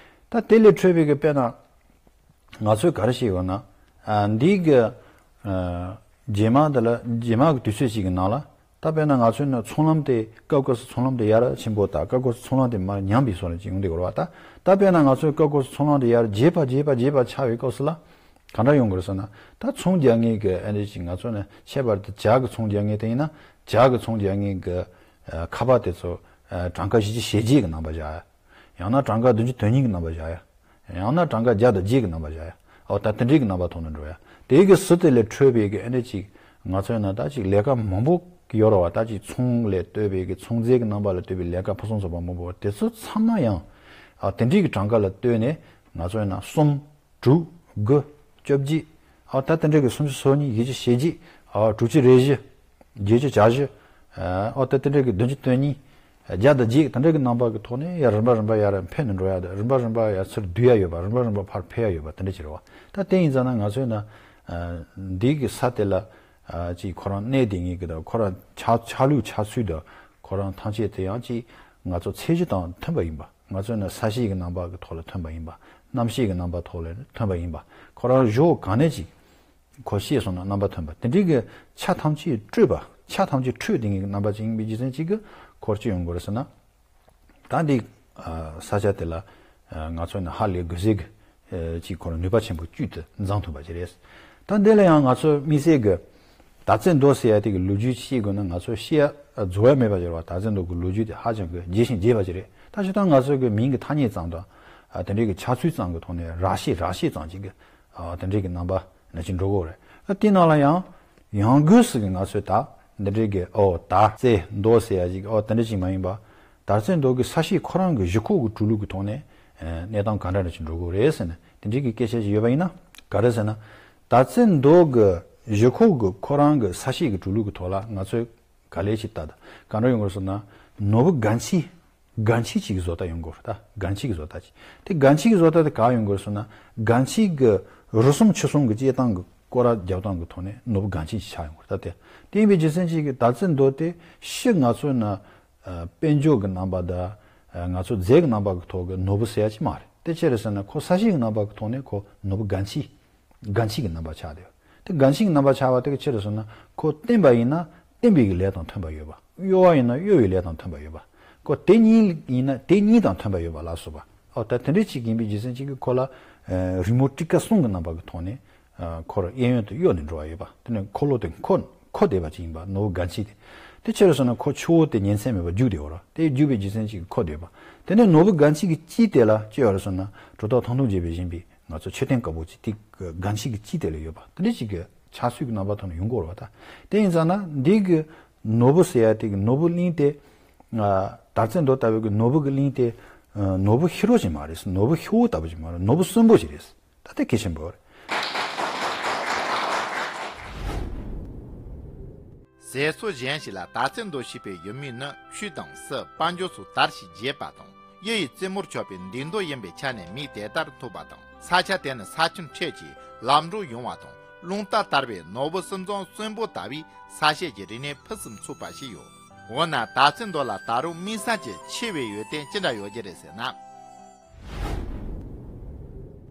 ད་དེ་ལས་འཕྲོས་པའི་གི་དཔེར་ན་ང་ཚོས་ག་རེ་བཤད་ཡོད་ན། ཨ་འདི་གི་ཨ་རྗེས་མ་དེ་ལ་རྗེས་མ་གི་དུས་ཚོད་ཅིག་གི་ནང་ལ་ད་དཔེར་ན་ང་ཚོའི་ན་ཚོང་ལམ་དེ་སྐབས་སྐབས་སུ་ཚོང་ལམ་དེ་ཡར་ཕྱིན་པོ་ད་སྐབས་སྐབས་སུ་ཚོང་ལམ་དེ་མར་ཉམས་པའི་བཟོ་ལ་ཅིག་ཡོང་དེ་གོ་ར་བ། ད་ད་དཔེར་ན་ང་ཚོའི་སྐབས་སྐབས་སུ་ཚོང་ལམ་དེ་ཡར་རྒྱས་པ་རྒྱས་པ་རྒྱས་པ་ཆགས་པའི་སྐབས་སུ་ལ། ག་འདྲ་ཡོང་གི་རེད་ཟེར་ན། ད་ཚོང་རྒྱག་མཁན་གྱི་ཨ་འདྲ་ཅིག་ང་ཚོ་ནས་ཁྱད་པར་དུ་ཇ་གི་ཚོང་རྒྱག་མཁན་དེ་ཡིན་ན་ཇ་གི་ཚོང་རྒྱག་མཁན་གྱི་ཨ་ཁ་པར་དེ་ཚོ་ཨ་གྲངས་ཀ་བཞི་བཅུ་ཞེ་བརྒྱད་ཀྱི་རྣམ་པ་བཞག་ཡ། ཡང་ན་གྲངས་ཀ་བདུན་ཅུ་དོན་གཉིས་ཀྱི་རྣམ་པ་བཞག་ཡ། ཡང་ན་གྲངས་ཀ་བརྒྱ་དང་བརྒྱད་ཀྱི་རྣམ་པ་བཞག་ཡ། འོ་ད་དེ་འདྲའི་གི་རྣམ་པ་ཐོག་ནས་འགྲོ་ཡ། དེ་གི་ཟུར་དེ་ལས་འཕྲོས་པའི་གི་ཨ་འདྲ་ཅིག་ང་ཚོ་ཡིན་ན་ད་ཅིག་ལས་ཀ་མང་པོ་ཡོད་རེད་བ། ད་ཅིག་ཚོང་ལས་བཏོད་པའི་གི་ཚོང་རྫས་ཀྱི་རྣམ་པ་ལ་བཏོད་པའི་ལས་ཀ་ཕུན་སུམ་ཚོགས་པ་མང་པོ་དེ་ཚོ་ཚང་མ་ཡང་ཨ་དེ་འདྲའི་གི་གྲངས་ཀ་ལ་བཏོད་ནས་ང་ཚོ་ཡིན་ན་གསུམ། དྲུག་དགུ། བཅོ་བརྒྱད། ཨ་ད་དེ་འདྲ་གི་སུམ་ཅུ་སོ་གཉིས། བཞི་བཅུ་ཞེ་བརྒྱད། ཨ་དྲུག་ཅུ་རེ་བཞི། བརྒྱད་ཅུ་གྱ་བཞི། ཨ་ད་དེ་འདྲ་གི་བདུན་ཅུ་དོན་གཉིས། བརྒྱ་དང་བརྒྱད་དེ་འདྲ་གི་རྣམ་པ་གི་ཐོག་ནས་ཡར་རིམ་པ་རིམ་པ་ཡར་འཕེལ་ནས་འགྲོ་ཡ་དང་རིམ་པ་རིམ་པ་ཡར་ཚུར་བསྡུ་ཡ་ཡོད་པ། རིམ་པ་རིམ་པ་ཕར་འཕེལ་ཡ་ཡོད་པ་དེ་འདྲ་ཅིག་རེད་བ། ད་དེ་ཡིན་ཙང་ན་ང་ཚོས་ན་ཨ་འདི་གི་ས་དེ་ལ་ཨ་ཅིག་ཁོ་རང་གནས་དེ་ངེས་གི་དང་ཁོ་རང་ཆགས་ཆགས་ལུགས་ཆགས་ཚུལ་དང་ཁོ་རང་ཐམས་ཅད་དེ་ཡང་ཅིག་ང་ཚོ་ཚད་གཞི་དང་མཐུན་པ་ཡིན་པ། ང་ཚོས་ནི་ས་གཤིས་ཀྱི་རྣམ་པ་གི་ཐོག་ལ་ཐོན་པ་ཡིན་པ། གནམ་གཤིས་ཀྱི་རྣམ་པ་ཐོག་ལ་ཐོན་པ་ཡིན་པ། ཁོ་རང་གཞོགས་གང་ནས་ཅིག་ཁོ་ཤེས་སོང་ན་རྣམ་པ་ཐོན་པ། དེ་འདྲའི་གི་ཆ་ཐམས་ཅད་སྤྲོས་པ། ཆ་ཐམས་ཅད་འཕྲོས་དེ་ངེས་ཀྱི་རྣམ་པ་ཅིག་ཡིན་པའི་རྒྱུ་མཚན་གཅིག་གི་ཁོར་ཅི་ཡོང་དགོས་རེད་ཟེར་ན། ད་འདི་ས་ཆ་དེ་ལ་ང་ཚོ་ནི་ཧ་ལས་དགོས་ཟེར་གི་ཅིག་ཁོ་རང་ནུས་པ་ཆེན་པོ་བཅུད་དུ་འཛོམས་ཐུབ་པ་ཅིག་རེད། ད་འདི་ལ་ཡང་ང་ཚོ་དམིགས་བསལ་གི་དར་རྩེ་མདོ་ཟེར་ཡ་དེ་གི་ལོ་རྒྱུས་བཤད་དགོས་ན་ང་ཚོ་བཤད་ཡ་རྫོགས་ཡ་མེད་པ་ཅིག་རེད་བ། དར་རྩེ་མདོ་གི་ལོ་རྒྱུས་དེ་ཧ་ཅང་གི་རྒྱས་ཤིང་རྒྱས་པ་ཅིག་རེད། ད་སྤྱིར་བཏང་ང་ཚོ་གི་མིང་གི་ཐ་སྙད་ཙམ་དང་དེ་འདྲའི་གི་ཆགས་ཚུལ་ཙམ་གི་ཐོག་ནས་རགས་བཤད་རགས་བཤད་ཙམ་ཅིག་གི་དེ་འདྲའི་གི་རྣམ་པ་ནང་བཞིན་འགྲོ་གི་རེད། ད་དེ་ནང་ལ་ཡང་ཡང་སྒོས་སུ་གི་ང་ཚོས་ད་འདི་འདྲའི་གི་ཨོ་དར་རྩེ་མདོ་ཟེར་ཡ་ཅིག་ཨོ་དེ་འདྲ་ཅིག་མ་ཡིན་པ། དར་རྩེ་མདོ་གི་ས་གཤིས་ཁོ་རང་གི་གཞི་ཁོག་གི་གྲུ་ལུགས་ཀྱི་ཐོག་ནས་ཨ་གནས་སྟངས་ག་འདྲ་འདྲ་ཞིག་འགྲོ་དགོས་རེད་ཟེར་ནས་དེ་འདྲའི་གི་སྐད་ཆ་ཞིག་ཡོད་པ་ཡིན་ན་ག་རེ་ཟེར་ན། དར་རྩེ་མདོ་གི་གཞི་ཁོག་གི་ཁོ་རང་གི་ས་གཤིས་ཀྱི་གྲུ་ལུགས་ཀྱི་ཐོག་ལ་ང་ཚོས་ག་ལེ་ཞིག་ལྟ་ད་ག་འདྲ་ཡོང་དགོས་ཟེར་ན། ནོར་བུ་སྒང་ཆེ། སྒང་ཆེ་གཅིག་གི་བཟོ་ལྟ་ཡོང་དགོས་རེད་ད། སྒང་ཆེ་གི་བཟོ་ལྟ་ཅིག་དེ་སྒང་ཆེ་གི་བཟོ་ལྟ་དེ་ག་ཡོང་དགོས་ཟེར་ན། སྒང་ཆེ་གི་རི་གསུམ་ཆུ་གསུམ་གི་སྐྱེ་སྟངས་གི་སྐོར་ར་རྒྱབ་སྟངས་གི་ཐོག་ནས་ནོར་བུ་སྒང་ཆེ་ཞིག་ཆགས་ཡོང་དགོས་རེད་ད། དེ་དེ་ཡིན་པའི་རྒྱུ་མཚན་ཅིག་གི་དར་རྩེ་མདོ་དེ་ཕྱི་ང་ཚོའི་ན། ཨ་དཔལ་འབྱོར་གྱི་རྣམ་པ་དང་ ང་ཚོ་རྫས་ཀྱི་རྣམ་པ་གི་ཐོག་གི་ནོར་བུ་ཟེར་ཡ་ཅིག་མ་རེད། དེ་ཅི་རེད་ཟེར་ན་ཁོ་ས་གཞི་གི་རྣམ་པ་གི་ཐོག་ནས་ཁོ་ནོར་བུ་སྒ་འཁྱིལ། སྒ་འཁྱིལ་གྱི་རྣམ་པ་ཆགས་བསྡད་ཡོད། དེ་སྒ་འཁྱིལ་གྱི་རྣམ་པ་ཆགས་པ་དེ་གི་ཅི་རེད་ཟེར་ན་ཁོ་བརྟན་པ་ཡིན་ན་བརྟན་པའི་གི་ལས་དང་མཐུན་པ་ཡོད་པ། གཡོ་བ་ཡིན་ན་གཡོ་བའི་ལས་དང་མཐུན་པ་ཡོད་པ། ཁོ་དེ་གཉིས་ཡིན་ན་དེ་གཉིས་དང་མཐུན་པ་ཡོད་པ་ལ་སོགས་པ། ཨོ་ད་དེ་འདྲའི་ཅིག་ཡིན་པའི་རྒྱུ་མཚན་ཅིག་གིས་ཁོ་ལ་རི་མོ་ཊི་ཀ་གསུམ་གྱི་རྣམ་པ་གི་ཐོག་ནས་ཁོ་ར་གཡས་གཡོན་དུ་གཡོ་ནས་འགྲོ་བ་ཡོད་པ། དེ་ནས་འཁོར་ལོ་དེ་འཁོར་འཁོར་བསྡད་པ་ཅིག་ཡིན་པ་ནོར་བུ་སྒ་འཁྱིལ་དེ། དེ་ཅི་རེད་ཟེར་ན་ཁོ་ཆུ་བོ་དེ་ཉིན་མཚན་མེད་པར་རྒྱུག་བསྡད་ཡོད་ར། དེ་རྒྱུག་པའི་རྒྱུ་མཚན་ཅིག་གིས་འཁོར་བསྡད་ཡོད་པ། དེ་ནས་ནོར་བུ་སྒ་འཁྱིལ་གྱི་དཀྱིལ་དེ་ལ་ཅི་ཡོད་རེད་ཟེར་ན་གྲུབ་ཐོབ་ཐང་སྟོང་རྒྱས་པས་བཞེངས་པའི་ང་ཚོ་མཆོད་རྟེན་དཀར་པོ་ཅིག་དེ་སྒ་འཁྱིལ་གྱི་དཀྱིལ་དེ་ལ་ཡོད་པ། དེ་འདྲ་ཅིག་གི་ཆགས་ཚུལ་གྱི་རྣམ་པ་ཐོག་ནས་ཡོང་གི་ཡོད་རེད་བ། ད་དེ་ཡིན་ཙང་ན་འདི་གི་ནོར་བུ་ཟེར་ཡ་དེ་གི་ནོར་བུ་གླིང་དེ། ཨ། དར་རྩེ་མདོ་ལྟ་བུའི་གི་ནོར་བུ་གི་གླིང་དེ། ཨ། ནོར་བུ་ཧི་རོ་ཅིག་མ་རེད། ནོར་བུ་ཧི་བོ་ལྟ་བུ་ཅིག་མ་རེད། ནོར་བུ་གསོན་པོ་ཞིག་རེད། ད་དེ་གལ་ཆེན་པོ་རེད། ཟས་སྲོལ་གཞན་ཞིག་ལ་དར་རྩེ་མདོ་ཞེས་པའི་ཡུལ་མིང་ནི་ཆོས་དང་སྲིད་དཔལ་འབྱོར་སོགས་དར་ཞིང་རྒྱས་པ་དང་། གཡུ་ཡི་རྩེ་མོར་ཆགས་པའི་འདུས་མདོ་ཡིན་པའི་ཆ་ནས་མིང་དེ་ལྟར་ཐོགས་པ་དང་། ས་ཆ་དེ་ནི་ས་ཁྱོན་འཕྲེད་ཀྱིས་ལམ་འགྲོ་ཡོང་བ་དང་། རླུང་རྟ་དར་བའི་ནོར་བུ་གསུམ་འཛོམས་གསོན་པོ་ལྟ་བུའི་ས་གཤིས་ཀྱི་རིག་གནས་ཕུན་སུམ་ཚོགས་པ་ཞིག་ཡོད། འོ་ན་དར་རྩེ་མདོ་ལ་ད་རུང་དམིགས་བསལ་གྱི་ཆེ་བའི་ཡོན་ཏན་ཅི་འདྲ་ཡོད་ཀྱི་རེད་ཟེར་ན།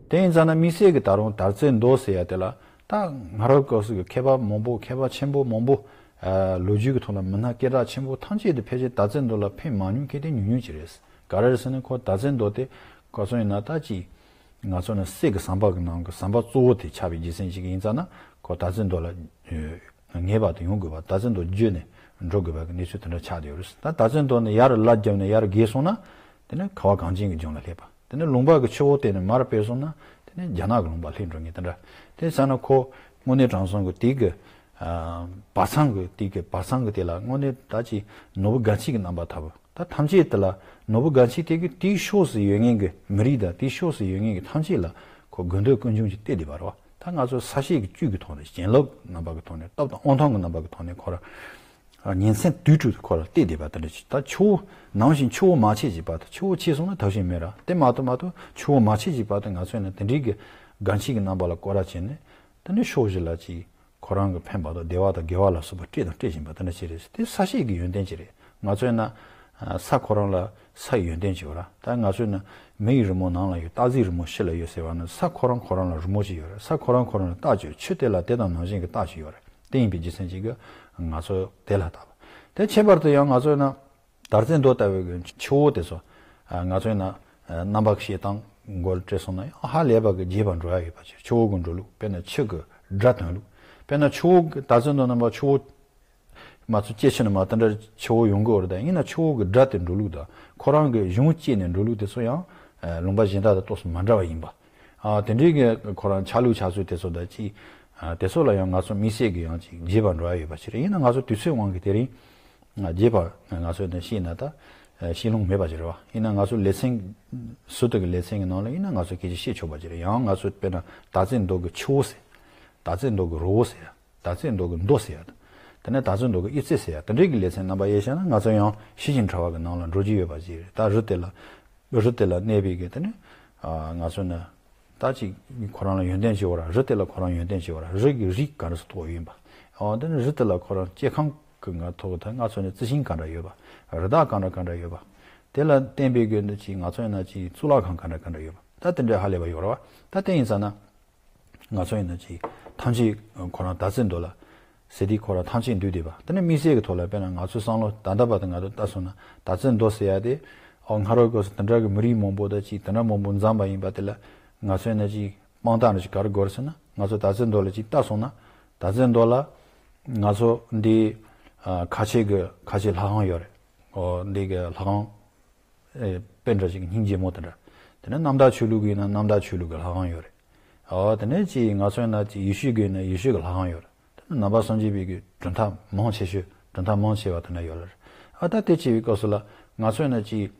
དེ་ཡིན་ཙང་ན་དམིགས་བསལ་གྱི་ད་རུང་དར་རྩེ་མདོ་ཟེར་ཡ་དེ་ལ་ད་སྔ་རབས་སྐབས་སུ་གི་མཁས་པ་མང་པོ་མཁས་པ་ཆེན་པོ་མང་པོ། ཨ། ལོ་རྒྱུས་ཀྱི་ཐོག་ལ་མི་སྣ་སྐད་གྲགས་ཆེན་པོ་ཐམས་ཅད་དུ་ཕལ་ཆེར་དར་རྩེ་མདོ་ལ་ཕེབས་མ་མྱོང་མཁན་དེ་ཉུང་ཉུང་ཅིག་རེད། ག་རེ་རེད་ཟེར་ན་ཁོ་དར་རྩེ་མདོ་དེ་ག་སོང་ཡིན་ན་ད་ཅིག་ང་ཚོ་ནི་སྲས་ཀྱི་ཟམ་པ་གི་ནང་གི་ཟམ་པ་གཙོ་བོ་དེ་ཆགས་པའི་རྒྱུ་མཚན་ཞིག་ཡིན་ཙང་ན་ཁོ་དར་རྩེ་མདོ་ལ་ངེས་པར་དུ་ཡོང་དགོས་པ། དར་རྩེ་མདོ་བརྒྱུད་ནས་འགྲོ་དགོས་པ་གི་གནས་ཚུལ་དེ་འདྲ་ཆགས་བསྡད་ཡོད་རེད། ད་དར་རྩེ་མདོ་ནས་ཡར་ལ་བརྒྱབ་ནས་ཡར་བརྒལ་སོང་ན་དེ་ནས་ཁ་བ་གངས་ཅན་གྱི་ལྗོངས་ལ་སླེབས་པ། དེ་ནས་ལུང་པ་གི་ཆུ་བོ་དེ་ནས་མར་སྤེལ་སོང་ན་དེ་ནས་རྒྱ་ནག་གི་ལུང་པ་སླེབས་འགྲོ་ངེས་དེ་འདྲ། དེ་ཟེར་ན་ཁོ་དངོས་གནས་དྲང་སྲོང་གི་དེ་གི་ཨ། བར་མཚམས་ཀྱི་དེ་གི་བར་མཚམས་ཀྱི་དེ་ལ་དངོས་གནས་ད་ཅིག་ནོར་བུ་སྒ་འཁྱིལ་གྱི་རྣམ་པ་ལྟ་བུ། ད་ཐམས་ཅད་དེ་ལ་ནོར་བུ་སྒ་འཁྱིལ་དེ་གི་དེའི་ཕྱོགས་སུ་ཡོད་མཁན་གྱི་མི་རིགས་དང་དེའི་ཕྱོགས་སུ་ཡོད་མཁན་གྱི་ཐམས་ཅད་ལ་ཁོ་དགོས་འདོད་ཀུན་འབྱུང་གིས་གཏད་བསྡད་པ་རེད་བ། ད་ང་ཚོ་ས་གཤིས་ཀྱི་བཅུད་ཀྱི་ཐོག་ནས་བྱིན་རླབས་རྣམ་པ་གི་ཐོག་ནས་སྟོབས་དང་དབང་ཐང་གི་རྣམ་པ་གི་ཐོག་ནས་ཁོ་ར་ཉིན་མཚན་དུས་དྲུག་ཏུ་ཁོ་ར་གཏད་བསྡད་པ་དེ་འདྲ་ཞིག་ད་ཆུ་བོ་ནམ་ཞིག་ཆུ་བོ་མ་ཆད་ཀྱི་བར་དུ། ཆུ་བོ་ཆད་སོང་ན་ཐབས་ཤེས་མེད་ར། དེ་མ་གཏོགས་མ་གཏོགས་ཆུ་བོ་མ་ཆད་ཀྱི་བར་དུ་ང་ཚོ་ནི་དེ་འདྲའི་གི་སྒ་འཁྱིལ་གྱི་རྣམ་པ་ལ་སྐོར་ར་བྱས་ནས་དེ་ནས་ཕྱོགས་བཞི་ལ་ཅིག་ཁོ་རང་གི་ཕན་པ་དང་བདེ་བ་དང་དགེ་བ་ལ་སོགས་པ་སྤྲད་དང་སྤྲད་བཞིན་པ་དེ་འདྲ་ཞིག་རེད། དེ་ས་གཤིས་ཀྱི་ཡོན་ཏན་ཅིག་རེད། ང་ཚོ་ཡིན་ན་ས་ཁོ་རང་ལ་ས་ཡི་ཡོན་ཏན་ཅིག་ཡོད་ར། ད་ང་ཚོ་ཡིན་ན་མི་ཡི་རི་མོ་ནང་ལ་ཡོད། སྟག་གཟིག་རི་མོ་ཕྱི་ལ་ཡོད་ཟེར་བ་ནི་ས་ཁོ་རང་ཁོ་རང་ལ་རི་མོ་ཅིག་ཡོད་ར། ས་ཁོ་རང་ཁོ་རང་ལ་རྟགས་ཅིག་ཡོད། ཆུ་དེ་ལ་དེ་དང་ནང་བཞིན་གྱི་རྟགས་ཅིག་ཡོད་ར། དེ་ཡིན་པའི་རྒྱུ་མཚན་ཅིག་གིས་ང་ཚོ་དེ་ལ་བལྟ་བ། དེ་ཁྱད་པར་དུ་ཡང་ང་ཚོ་ཡིན་ན། དར་རྩེ་མདོ་ལྟ་བུའི་གི་ཆུ་བོ་དེ་ཚོ། ང་ཚོ་ཡིན་ན་རྣམ་པ་ཤེས་སྟངས་མགོ་ལ་སྤྲད་སོང་ན་ཡང་ཧ་ལས་པ་གི་རྒྱས་པར་འགྲོ་ཡ་ཡོད་པ་ཅིག་ཆུ་བོ་གི་འགྲོ་ལུགས། དཔེར་ན་ཆུ་གི་སྒྲ་འདོན་ལུགས། དཔེར་ན་ཆུ་བོ་གི་དར་རྩེ་མདོ་རྣམ་པ་ཆུ་བོ་མ་ཚོ་སྐྱེ་ཆུ་ནི་མ་དེ་འདྲ་ཆུ་བོ་ཡོང་གི་ཡོད་རེད། ད་ཡིན་ན་ཆུ་བོ་གི་སྒྲ་དེ་འགྲོ་ལུགས་དང་ཁོ་རང་གི་གཞུང་བཅད་ནས་འགྲོ་ལུགས་དེ་ཚོ་ཡང་ལུང་པ་གཞན་དག་དང་ཏོག་ཙམ་མ་འདྲ་བ་ཡིན་པ། ཨ། དེ་འདྲའི་གི་ཁོ་རང་ཆ་ལུགས་ཆགས་ཚུལ་དེ་ཚོ་དང་ཅིག་ཨ། དེ་ཚོ་ལ་ཡང་ང་ཚོ་དམིགས་བསལ་གྱི་ཡང་ཅིག་རྒྱས་པར་འགྲོ་ཡ་ཡོད་པ་ཅིག་རེད། ཡིན་ན་ང་ཚོ་དུས་ཚོད་དབང་གིས་དེ་རིང་རྒྱས་པར་ང་ཚོས་ནི་བཤད་ན་ད་བཤད་ལོང་མེད་པ་ཅིག་རེད་བ། ཡིན་ན་ང་ཚོ་ལེ་ཚན་ཟུར་དུ་གི་ལེ་ཚན་གྱི་ནང་ལ་ཡིན་ན་ང་ཚོ་སྐད་ཆ་བཤད་ཆོག་པ་ཅིག་རེད། ཡང་ང་ཚོ་དཔེར་ན་དར་རྩེ་མདོ་གི་ཆུ་བོ་ཟེར། དར་རྩེ་མདོ་གི་རི་བོ་ཟེར་ཡ། དར་རྩེ་མདོ་གི་མདོ་ཟེར་ཡ། དེ་ནས་དར་རྩེ་མདོ་གི་དབྱིབས་རྩལ་ཟེར་ཡ། དེ་འདྲའི་གི་ལེ་ཚན་རྣམ་པ་དབྱེ་བྱས་ན་ང་ཚོ་ཡང་ཤེས་བཞིན་ཕྲ་བ་གི་ནང་ལ་འགྲོ་རྒྱུ་ཡོད་པ་ཅིག་རེད། ད་རི་དེ་ལ། རི་དེ་ལ་གནས་པའི་གི་དེ་ནི། ཨ། ང་ཚོ་ནི། ད་ཅིག་ཁོ་རང་ལ་ཡོན་ཏན་ཅིག་ཡོད་ར། རི་དེ་ལ་ཁོ་རང་ཡོན་ཏན་ཅིག་ཡོད་ར། རི་གི་རིགས་ག་འདྲ་སུ་ཐོགས་ཡིན་པ། ཨ། དེ་ནི་རི་དེ་ལ་ཁོ་རང་སྐྱེ་ཁམས་གི་ང་ཐོག་ད་ང་ཚོ་ནི་རྩི་ཤིང་ག་འདྲ་ཡོད་པ། རི་དྭགས་ག་འདྲ་ག་འདྲ་ཡོད་པ། དེ་ལ་བརྟེན་པའི་གི་འདི་ཅིག་ང་ཚོ་ཡིན་ན་ཅིག་གཙུག་ལག་ཁང་ག་འདྲ་ག་འདྲ་ཡོད་པ། ད་དེ་འདྲའི་ཧ་ལས་པ་ཡོད་ར་བ། ད་དེ་ཡིན་ཙང་ན། ང་ཚོ་ཡིན་ན་ཅིག་ཐམས་ཅད་ཁོ་རང་དར་རྩེ་མདོ་ལ། ཟེར་དུས་ཁོ་རང་ཐམས་ཅད་འདུས་བསྡད་པ། དེ་ནས་དམིགས་བསལ་གྱི་ཐོག་ལ་དཔེར་ན་ང་ཚོའི་བསམ་བློ་ད་ལྟ་བར་དུ་ང་ཚོ་ལྟ་སོང་ན་དར་རྩེ་མདོ་ཟེར་ཡ་དེ། ཨོ། སྔ་རབས་སྐབས་སུ་དེ་འདྲ་གི་མི་རིགས་མང་པོ་དང་ཅིག་དེ་འདྲ་མང་པོ་འཛོམས་པ་ཡིན་པ་དེ་ལ་ང་ཚོས་ན་ཅིག་དཔང་རྟགས་འདྲ་ཅིག་ག་རེ་དགོས་རེད་ཟེར་ན། ང་ཚོ་དར་རྩེ་མདོ་ལ་ཅིག་ལྟ་སོང་ན་དར་རྩེ་མདོ་ལ་ང་ཚོ་འདི། ཨ། ཁ་ཆེ་གི་ཁ་ཆེ་ལྷ་ཁང་ཡོད་རེད། ཨོ། འདི་གི་ལྷ་ཁང་། ཨེ། དཔེ་འདྲ་ཞིག་སྙིང་རྗེ་མོ་དེ་འདྲ། དེ་ནས་རྣམ་དག་ཆོས་ལུགས་ཀྱི་ཡིན་ན་རྣམ་དག་ཆོས་ལུགས་ཀྱི་ལྷ་ཁང་ཡོད་རེད། ཨོ། དེ་ནས་ཅིག་ང་ཚོ་ཡིན་ན་ཅིག་ཡེ་ཤུ་གི་ཡིན་ན་ཡེ་ཤུ་གི་ལྷ་ཁང་ཡོད་རེད། དེ་ནས་ནང་པ་སངས་རྒྱས་པའི་གི་གྲུབ་མཐའ་མང་ཆེ་ཤོས་གྲུབ་མཐའ་མང་ཆེ་བ་དེ་འདྲ་ཡོད་རེད། ཨ། ད་དེ་བྱས་པའི་སྐབས་སུ་ལ་ང་ཚོ་ཡིན་ན་ཅིག་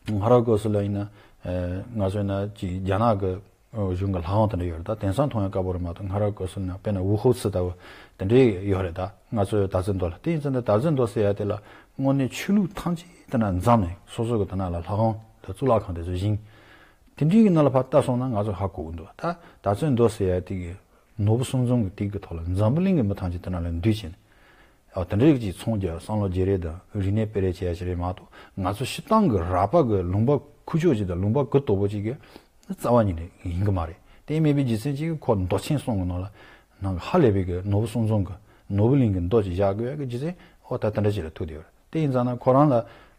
སྔ་རབས་སྐབས་སུ་ལ་ཡིན་ན། ཨེ། ང་ཚོ་ཡིན་ན་ཅིག་རྒྱ་ནག་གི་གཞུང་གི་ལྷ་ཁང་དེ་འདྲ་ཡོད་རེད། ད་དེང་སང་མཐོང་ཡ་དཀའ་པོ་རེད་མ་གཏོགས། སྔ་རབས་སྐབས་སུ་ན་དཔེར་ན་ཝུ་ཧོ་ཙི་ལྟ་བུ་དེ་འདྲའི་ཡོད་རེད། ད་ང་ཚོའི་དར་རྩེ་མདོ་ལ། དེ་ཡིན་ཙང་ད་དར་རྩེ་མདོ་ཟེར་ཡ་དེ་ལ་དངོས་གནས་ཆོས་ལུགས་ཐམས་ཅད་དེ་ན་འཛོམས་ནས་སོ་སོ་གི་དེ་ན་ལ་ལྷ་ཁང་དང་གཙུག་ལག་ཁང་དེ་ཚོ་བཞེངས། དེ་འདྲའི་གི་ནང་ལ་ཕར་ལྟ་སོང་ན་ང་ཚོ་ཧ་གོ་གི་འདུག་ད་དར་རྩེ་མདོ་ཟེར་ཡ་དེ་གི་ནོར་བུ་གསུམ་འཛོམས་གི་དེ་གི་ཐོག་ལ་འཛམ་བུ་གླིང་གི་མི་ཐམས་ཅད་དེ་ན་ལ་འདུས་བྱས་ནས། དེ་འདྲའི་ཅིག་ཚོང་རྒྱག་བསམ་བློ་བརྗེ་རེས་དང་རིག་གནས་སྤེལ་རེས་བྱེད་ཡ་ཞིག་རེད་མ་གཏོགས། ང་ཚོ་སྤྱིར་བཏང་གི་རགས་པ་གི་ལུང་པ་ཁུག་ཀྱོག་ཅིག་དང་ལུང་པ་གུ་དོག་པོ་ཅིག་གི་རྩ་བ་ཉིད་ནས་ཡིན་གི་མ་རེད། དེ་མེད་པའི་རྒྱུ་མཚན་ཅིག་གིས་ཁོ་མདོ་ཆེན་གསུམ་གི་ནང་ལ་ནང་གི་ཧ་ལས་པའི་གི་ནོར་བུ་གསུམ་འཛོམས་གི་ནོར་བུ་གླིང་གི་མདོ་ཅིག་བཞག་དགོས་ཡ་གི་རྒྱུ་མཚན་ཨོ་ད་དེ་འདྲ་ཅིག་ལ་ཐུག་བསྡད་ཡོད་རེད། དེ་ཡིན་ཙང་ན་ཁོ་རང་ལ་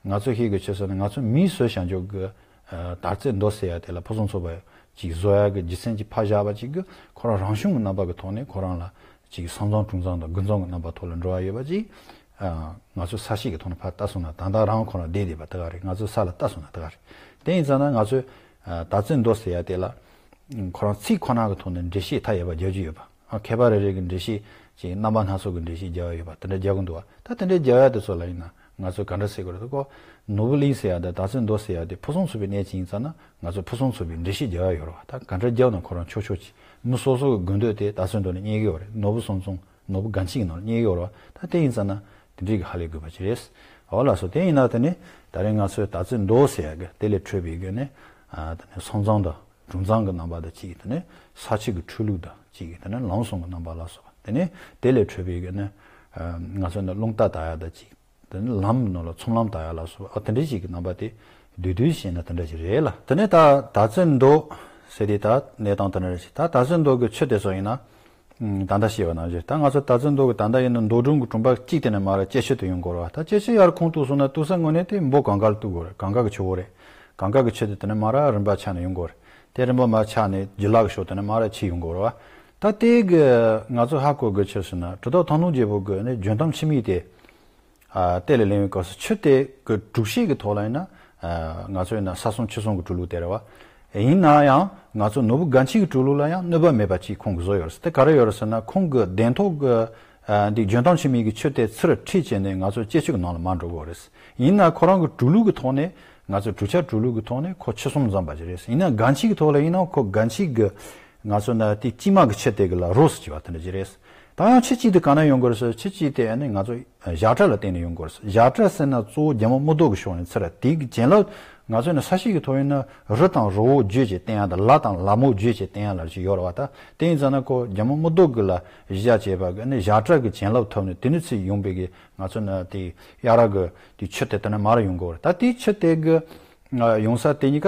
ང་ཚོ་ཤེས་དགོས་ཆེ་ས་ནི་ང་ཚོ་མིའི་སྲོལ་བྱང་ཆུབ་ཀྱི་དར་རྩེ་མདོ་ཟེར་ཡ་དེ་ལ་ཕུན་སུམ་ཚོགས་པ་ཅིག་བཟོ་ཡ་གི་རྒྱུ་མཚན་གྱིས་ཕར་བཞག་པ་ཅིག་གི་ཁོ་རང་རང་བྱུང་གི་རྣམ་པ་གི་ཐོག་ནས་ཁོ་རང་ལ་ཅིག་ས་མཚམས་དྲུག་མཚམས་དང་དགུ་མཚམས་ཀྱི་རྣམ་པ་ཐོག་ལ་འགྲོ་བ་ཡོད་པ་ཅིག་ང་ཚོ་ས་གཤིས་ཀྱི་ཐོག་ནས་ཕར་ལྟ་སོང་ན་ད་ལྟ་རང་ཁོ་རང་བསྡད་བསྡད་པ་དེ་ག་རེད། ང་ཚོ་ས་ལ་ལྟ་སོང་ན་དེ་ག་རེད། དེ་ཡིན་ཙང་ན་ང་ཚོས་དར་རྩེ་མདོ་ཟེར་ཡ་དེ་ལ་ཁོ་རང་ཚིག་ཁོ་ན་གི་ཐོག་ནས་འགྲེལ་བཤད་མཐའ་ཡས་པ་རྒྱག་རྒྱུ་ཡོད་པ། ཨ་མཁས་པ་རེ་རེ་གི་འགྲེལ་བཤད་ཅིག་རྣམ་པ་སྣ་ཚོགས་ཀྱི་འགྲེལ་བཤད་རྒྱག་ཡ་ཡོད་པ་དེ་འདྲ་རྒྱག་གི་འདུག་བ། ད་དེ་འདྲ་རྒྱག་ཡ་དེ་ཚོ་ལ་ཡིན་ན་ང་ཚོས་ག་འདྲ་ཟེར་དགོས་རེད། ཁོ་ནོར་བུ་གླིང་ཟེར་ཡ་དང་དར་རྩེ་མདོ་ཟེར་ཡ་དེ་ཕུན་སུམ་ཚོགས་པའི་གནས་ཅིག་ཡིན་ཙང་ན་ང་ཚོས་ཕུན་སུམ་ཚོགས་པའི་འགྲེལ་བཤད་རྒྱག་ཡ་ཡོད་རེད་བ། ད་ག་འདྲ་རྒྱག་ན་ཁོ་རང་ཆོག་ཆོག་ཅིག་མི་སོ་སོ་གི་དགོས་འདོད་དེ་དར་རྩེ་མདོ་ནས་རྙེད་ཀྱི་ཡོད་རེད། ནོར་བུ་གསུམ་འཛོམས་ནོར་བུ་སྒང་ཕྱུག་གི་ནང་ནས་རྙེད་ཀྱི་ཡོད་རེད་བ། ད་དེ་ཡིན་ཙང་ན་དེ་འདྲའི་གི་ཧ་ལས་དགོས་པ་ཅིག་རེད། འོ་ལགས་སོ། དེ་ཡིན་ན་དེ་ནི་ད་རེས་ང་ཚོས་དར་རྩེ་མདོ་ཟེར་ཡ་གི་དེ་ལས་འཕྲོས་པའི་གི་ནི་ཨ་དེ་ནི་ས་མཚམས་དང་། གྲོང་ཚང་གི་རྣམ་པ་དང་གཅིག་དེ་ནས་ས་ཆ་གི་ཆོས་ལུགས་དང་གཅིག་དེ་ནས་ལམ་གསུམ་གྱི་རྣམ་པ་ལ་སོགས་པ། དེ་ནས་དེ་ལས་འཕྲོས་པའི་གི་ནི་ང་ཚོ་ནི་རླུང་རྟ་དར་ཡ་དང་གཅིག་དེ་ནས་ལམ་ནང་ལ་ཚོང་ལམ་དར་ཡ་ལ་སོགས་པ་ཨ་དེ་འདྲའི་ཞིག་གི་རྣམ་པ་དེ་བསྡུས་བསྡུས་བཤད་ན་དེ་འདྲ་ཞིག་རེད་ལ། དེ་ནས་ད་དར་རྩེ་མདོ་ཟེར་དེ་ད་གནས་སྟངས་དེ་འདྲ་རེད་ཞིག་ད་དར་རྩེ་མདོ་གི་ཆུ་དེ་ཚོ་ཡིན་ན་ད་ལྟ་བཤད་པ་ནང་བཞིན་ད་ང་ཚོ་དར་རྩེ་མདོ་གི་ད་ལྟ་ཡིན་ན་མདོ་སྒྲུང་གི་གྲོང་པ་གཅིག་དེ་ནས་མར་སྐྱེ་ཆུ་དེ་ཡོང་དགོས་རེད་བ། ད་སྐྱེ་ཆུ་ཡར་ཁུངས་གཏུགས་སོང་ན་གཏུགས་ས་དངོས་གནས་དེ་འབོ་གངས་དཀར་ལ་གཏུགས་དགོས་རེད། གངས་དཀར་གི་ཆུ་བོ་རེད། གངས་དཀར་གི་ཆུ་དེ་དེ་ནས་མར་རིམ་པ་ཆགས་ནས་ཡོང་གི་ཡོད་རེད། དེ་རིམ་པ་མར་ཆགས་ནས་འཇུ་ལག་གི་ཕྱོགས་དེ་ནས་མར་ཆུ་ཡོང་གི་ཡོད་རེད་བ། ད་དེ་གི་ང་ཚོ་ཧ་གོ་དགོས་ཆེ་ཟེར་ན་གྲུབ་ཐོབ་ཐང་སྟོང་རྒྱལ་པོ་གི་ནི་འཇོན་ཐང་འཆི་མེད་དེ་ཨ་གཏེར་ལ་ལེན་པའི་སྐབས་སུ་ཆུ་དེ་གི་གྲུབ་བྱེད་ཀྱི་ཐོག་ལ་ཡིན་ན་ཨ་ང་ཚོ་ཡིན་ན་ས་གསུམ་ཆུ་གསུམ་གྱི་གྲུབ་ལུགས་དེ་རེད་བ། ཡིན་ན་ཡང་ང་ཚོ་ནོར་བུ་སྒང་ཕྱུག་གི་གྲུབ་ལུགས་ལ་ཡང་གནོད་པ་མེད་པ་ཅིག་ཁོང་གིས་བཟོས་ཡོད་རེད། དེ་ག་རེ་ཡོད་རེད་ཟེར་ན་ཁོང་གི་གདན་ཐོག་གི་ཨ་འདི་འཇོན་ཐང་འཆི་མེད་ཀྱི་ཆུ་དེ་ཚུར་ཁྲིད་བྱས་ནས་ང་ཚོ་སྐྱེ་ཆུ་གི་ནང་ལ་མར་འགྲོ་དགོས་རེད། ཡིན་ན་ཁོ་རང་གི་གྲུབ་ལུགས་ཀྱི་ཐོག་ནས་ང་ཚོ་གྲུབ་ཆ་གྲུབ་ལུགས་ཀྱི་ཐོག་ནས་ཁོ་ཆུ་གསུམ་འཛོམས་པ་ཞིག་རེད། ཡིན་ན་སྒང་ཕྱུག་གི་ཐོག་ལ་ཡིན་ན་ཁོ་སྒང་ཕྱུག་གི་ང་ཚོ་ན་དེ་དཀྱིལ་མ་གི་ཆུ་དེ་གི་ལ་རོ་སུ་བྱས་པ་དེ་འདྲ་ཞིག་རེད། ད་ཡང་ཆུ་གཅིག་དེ་ག་ན་ཡོང་དགོས་རེད་ཟེར། ཆུ་གཅིག་དེ་ཨ་ནི་ང་ཚོ་བཞག་གྲྭ་ལ་བརྟེན་ནས་ཡོང་དགོས་རེད། བཞག་གྲྭ་ཟེར་ན་གཙོ་བོ་རྒྱལ་མོ་རྨུ་ཏོ་གི་ཕྱོགས་ནས་ཚུར་དེ་གི་བྱིན་རླབས་ང་ཚོ་ནི་ས་གཤིས་ཀྱི་ཐོག་ཡིན་ན་རི་དང་རི་བོ་བརྗོད་བྱེད་བསྟན་ཡ་དང་ལ་དང་ལ་མོ་བརྗོད་བྱེད་བསྟན་ཡ་ལ་ཞིག་ཡོད་རེད་བ། ད་དེ་ཡིན་ཙང་ན་ཁོ་རྒྱལ་མོ་རྨུ་ཏོ་གི་ལ་གཞི་བྱས་པ་གི་ནི་བཞག་གྲྭ་གི་བྱིན་རླབས་ཐོབ་ནས་དེ་ནས་ཚུར་ཡོང་པའི་གི་ང་ཚོ་ནི་དེ་གཡག་རྭ་གི་དེ་ཆུ་དེ་དེ་ནས་མར་ཡོང་དགོས་རེད། ད་དེ་ཆུ་དེ་གི་ཡོང་ས་དེ་གཉིས་ཀ་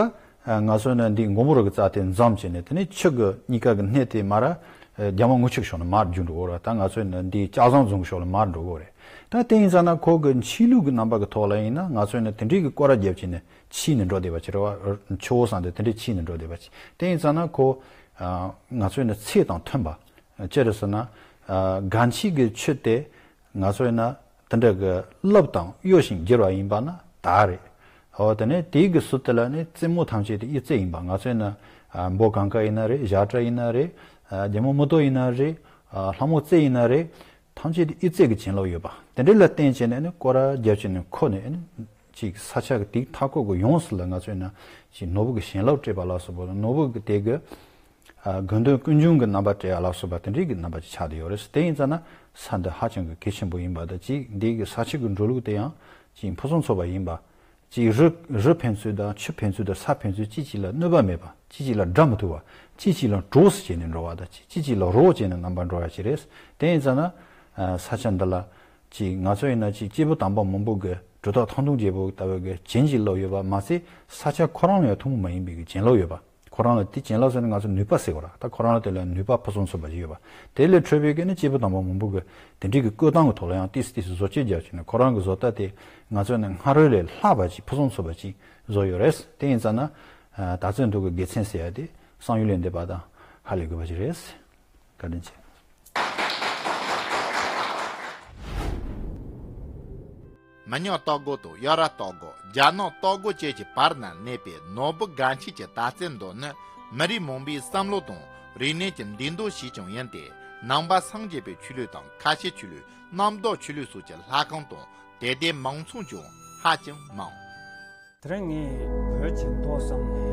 ང་ཚོ་ནི་འདི་མགོན་པོ་རི་གི་རྩ་དེ་འཛོམས་བྱས་ནས་དེ་ནས་ཆུ་གི་གཉིས་ཀ་གི་སྣེ་དེ་མར་རྒྱལ་མོ་རྔུལ་ཆུ་གི་ཕྱོགས་ནས་མར་རྒྱུག་འགྲོ་དགོས་རེད། ད་ང་ཚོ་ནི་འདི་ལྕགས་ཟམ་རྫོང་གི་ཕྱོགས་ལ་མར་འགྲོ་དགོས་རེད། ད་དེ་ཡིན་ཙང་ན་ཁོ་གི་ཆོས་ལུགས་ཀྱི་རྣམ་པ་གི་ཐོག་ལ་ཡིན་ན་ང་ཚོ་ནི་དེ་འདྲའི་གི་སྐོར་ར་རྒྱབ་བྱས་ནས་ཕྱིན་ནས་འགྲོ་བསྡད་པ་ཅིག་རེད་བ། ཆུ་བོ་བསམ་སྟེ་དེ་འདྲའི་ཕྱིན་ནས་འགྲོ་བསྡད་པ་ཅིག་དེ་ཡིན་ཙང་ན་ཁོ་ང་ཚོ་ནི་ཚེ་དང་མཐུན་པ་ཅི་རེད་ཟེར་ན་སྒང་ཕྱུག་གི་ཆུ་དེ་ང་ཚོ་ཡིན་ན་དེ་འདྲ་གི་རླབས་དང་གཡོ་ཞིང་བསྒྱུར་བ་ཡིན་པ་ན་དར་རེད། འོ་དེ་ནས་དེའི་གི་ཟུར་དེ་ལ་ནི་རྩེ་མོ་ཐམས་ཅད་དེ་གཡུ་རྩེ་ཡིན་པ། ང་ཚོ་ཡིན་ན་འབོ་གངས་དཀར་ཡིན་ན་རེད། བཞག་གྲྭ་ཡིན་ན་རེད། རྒྱལ་མོ་རྨུ་ཏོ་ཡིན་ན་རེད། ལྷ་མོ་རྩེ་ཡིན་ན་རེད། ཐམས་ཅད་དེ་གཡུ་རྩེ་གི་བྱིན་རླབས་ཡོད་པ། དེ་འདྲ་ལ་བརྟེན་བྱས་ནས་ནི་སྐོར་ར་རྒྱབ་བྱས་ནས་ཁོ་ནས་ནི་ཅིག་ས་ཆ་གི་དེའི་མཐའ་འཁོར་གི་ཡོངས་སུ་ལ་ང་ཚོ་ཡིན་ན་ཅིག་ནོར་བུ་གི་བྱིན་རླབས་སྤྲད་པ་ལ་སོགས་པ་ནོར་བུ་གི་དེ་གི་ཨ་དགེ་འདུན་ཀུན་འབྱུང་གི་རྣམ་པ་སྤྲད་ཡ་ལ་སོགས་པ་དེ་འདྲའི་གི་རྣམ་པ་ཅིག་ཆགས་བསྡད་ཡོད་རེད། དེ་ཡིན་ཙང་ན་ས་འདི་ཧ་ཅང་གི་གལ་ཆེན་པོ་ཡིན་པ་དང་གཅིག་འདི་གི་ས་ཆ་གི་འགྲོ་ལུགས་དེ་ཡང་ཅིག་ཕུན་སུམ་ཚོགས་པ་ཡིན་པ། ཅིག་རི་རི་ཕན་ཚུན་དང་ཆུ་ཕན་ཚུན་དང་ས་ཕན་ཚུན་གཅིག་གཅིག་ལ་གནོད་པ་མེད་པ། གཅིག་གཅིག་ལ་དགྲ་མི་ཐུག་པ། གཅིག་གཅིག་ལ་གྲོགས་སུ་བྱས་ནས་འགྲོ་བ་དང་གཅིག་གཅིག་གཅིག་ལ་རོགས་བྱས་ནས་རྣམ་པར་འགྲོ་ཡ་ཅིག་རེད། དེ་ཡིན་ཙང་ན་ཨ་ས་ཆ་འདི་ལ་ཅིག་ང་ཚོ་ཡིན་ན་ཅིག་སྐྱེས་བུ་དམ་པ་མང་པོ་གི་གྲུབ་ཐོབ་ཐང་སྟོང་རྒྱལ་པོ་ལྟ་བུ་གི་བྱིན་གྱིས་རློབས་ཡོད་པ་མ་ཟད་ས་ཆ་ཁོ་རང་ལ་ཡང་ཐུན་མོང་མ་ཡིན་པའི་གི་བྱིན་རླབས་ཡོད་པ། ཁོ་རང་ལ་དེ་བྱིན་རླབས་ཟེར་ན་ང་ཚོ་ནུས་པ་ཟེར་བ་ར། ད་ཁོ་རང་ལ་དེ་ལ་ནུས་པ་ཕུན་སུམ་ཚོགས་པ་ཞིག་ཡོད་པ། དེ་ལས་འཕྲོས་པའི་གི་ནི་སྐྱེས་བུ་དམ་པ་མང་པོ་གི་དེ་འདྲའི་གི་བཀོད་སྟངས་གི་ཐོག་ལ་ཡང་ཏིས་ཏིས་བཟོ་བཅོས་རྒྱབ་བྱས་ནས་ཁོ་རང་གི་བཟོ་ལྟ་དེ་ང་ཚོ་ནི་སྔ་རོལ་ལས་ལྷག་པ་ཅིག་ཕུན་སུམ་ཚོགས་པ་ཅིག་བཟོ་ཡོད་རེད། དེ་ཡིན་ཙང་ན་ཨ་དར་རྩེ་མདོ་གི་དགེ་མཚན་ཟེར་ཡ་དེ་བསམ་ཡུལ་ལས་འདས་པ་དང་ཧ་ལས་དགོས་པ་ཞིག་རེད། བཀའ་དྲིན་ཆེ། མི་ཉག་སྟག་སྒོ་དང་གཡག་རྭ་སྟག་སྒོ། རྒྱ་ནག་སྟག་སྒོ་བཅས་ཀྱི་བར་ན་གནས་པའི་ནོར་བུ་སྒང་ཕྱུག་གི་དར་རྩེ་མདོ་ནི་མི་རིགས་མང་པོའི་བསམ་བློ་དང་རིག་གནས་ཀྱི་འདུས་མདོ་ཞིག་ཀྱང་ཡིན་ཏེ། ནང་པ་སངས་རྒྱས་པའི་ཆོས་ལུགས་དང་ཁ་ཆེ་ཆོས་ལུགས། རྣམ་དག་ཆོས་ལུགས་སོགས་ཀྱི་ལྷ་ཁང་དང་དད་ལྡན་མང་ཚོགས་ཀྱང་ཧ་ཅང་མང་། དེ་རིང་ངས་བོད་ཀྱི་མདོ་གསུམ་ལས།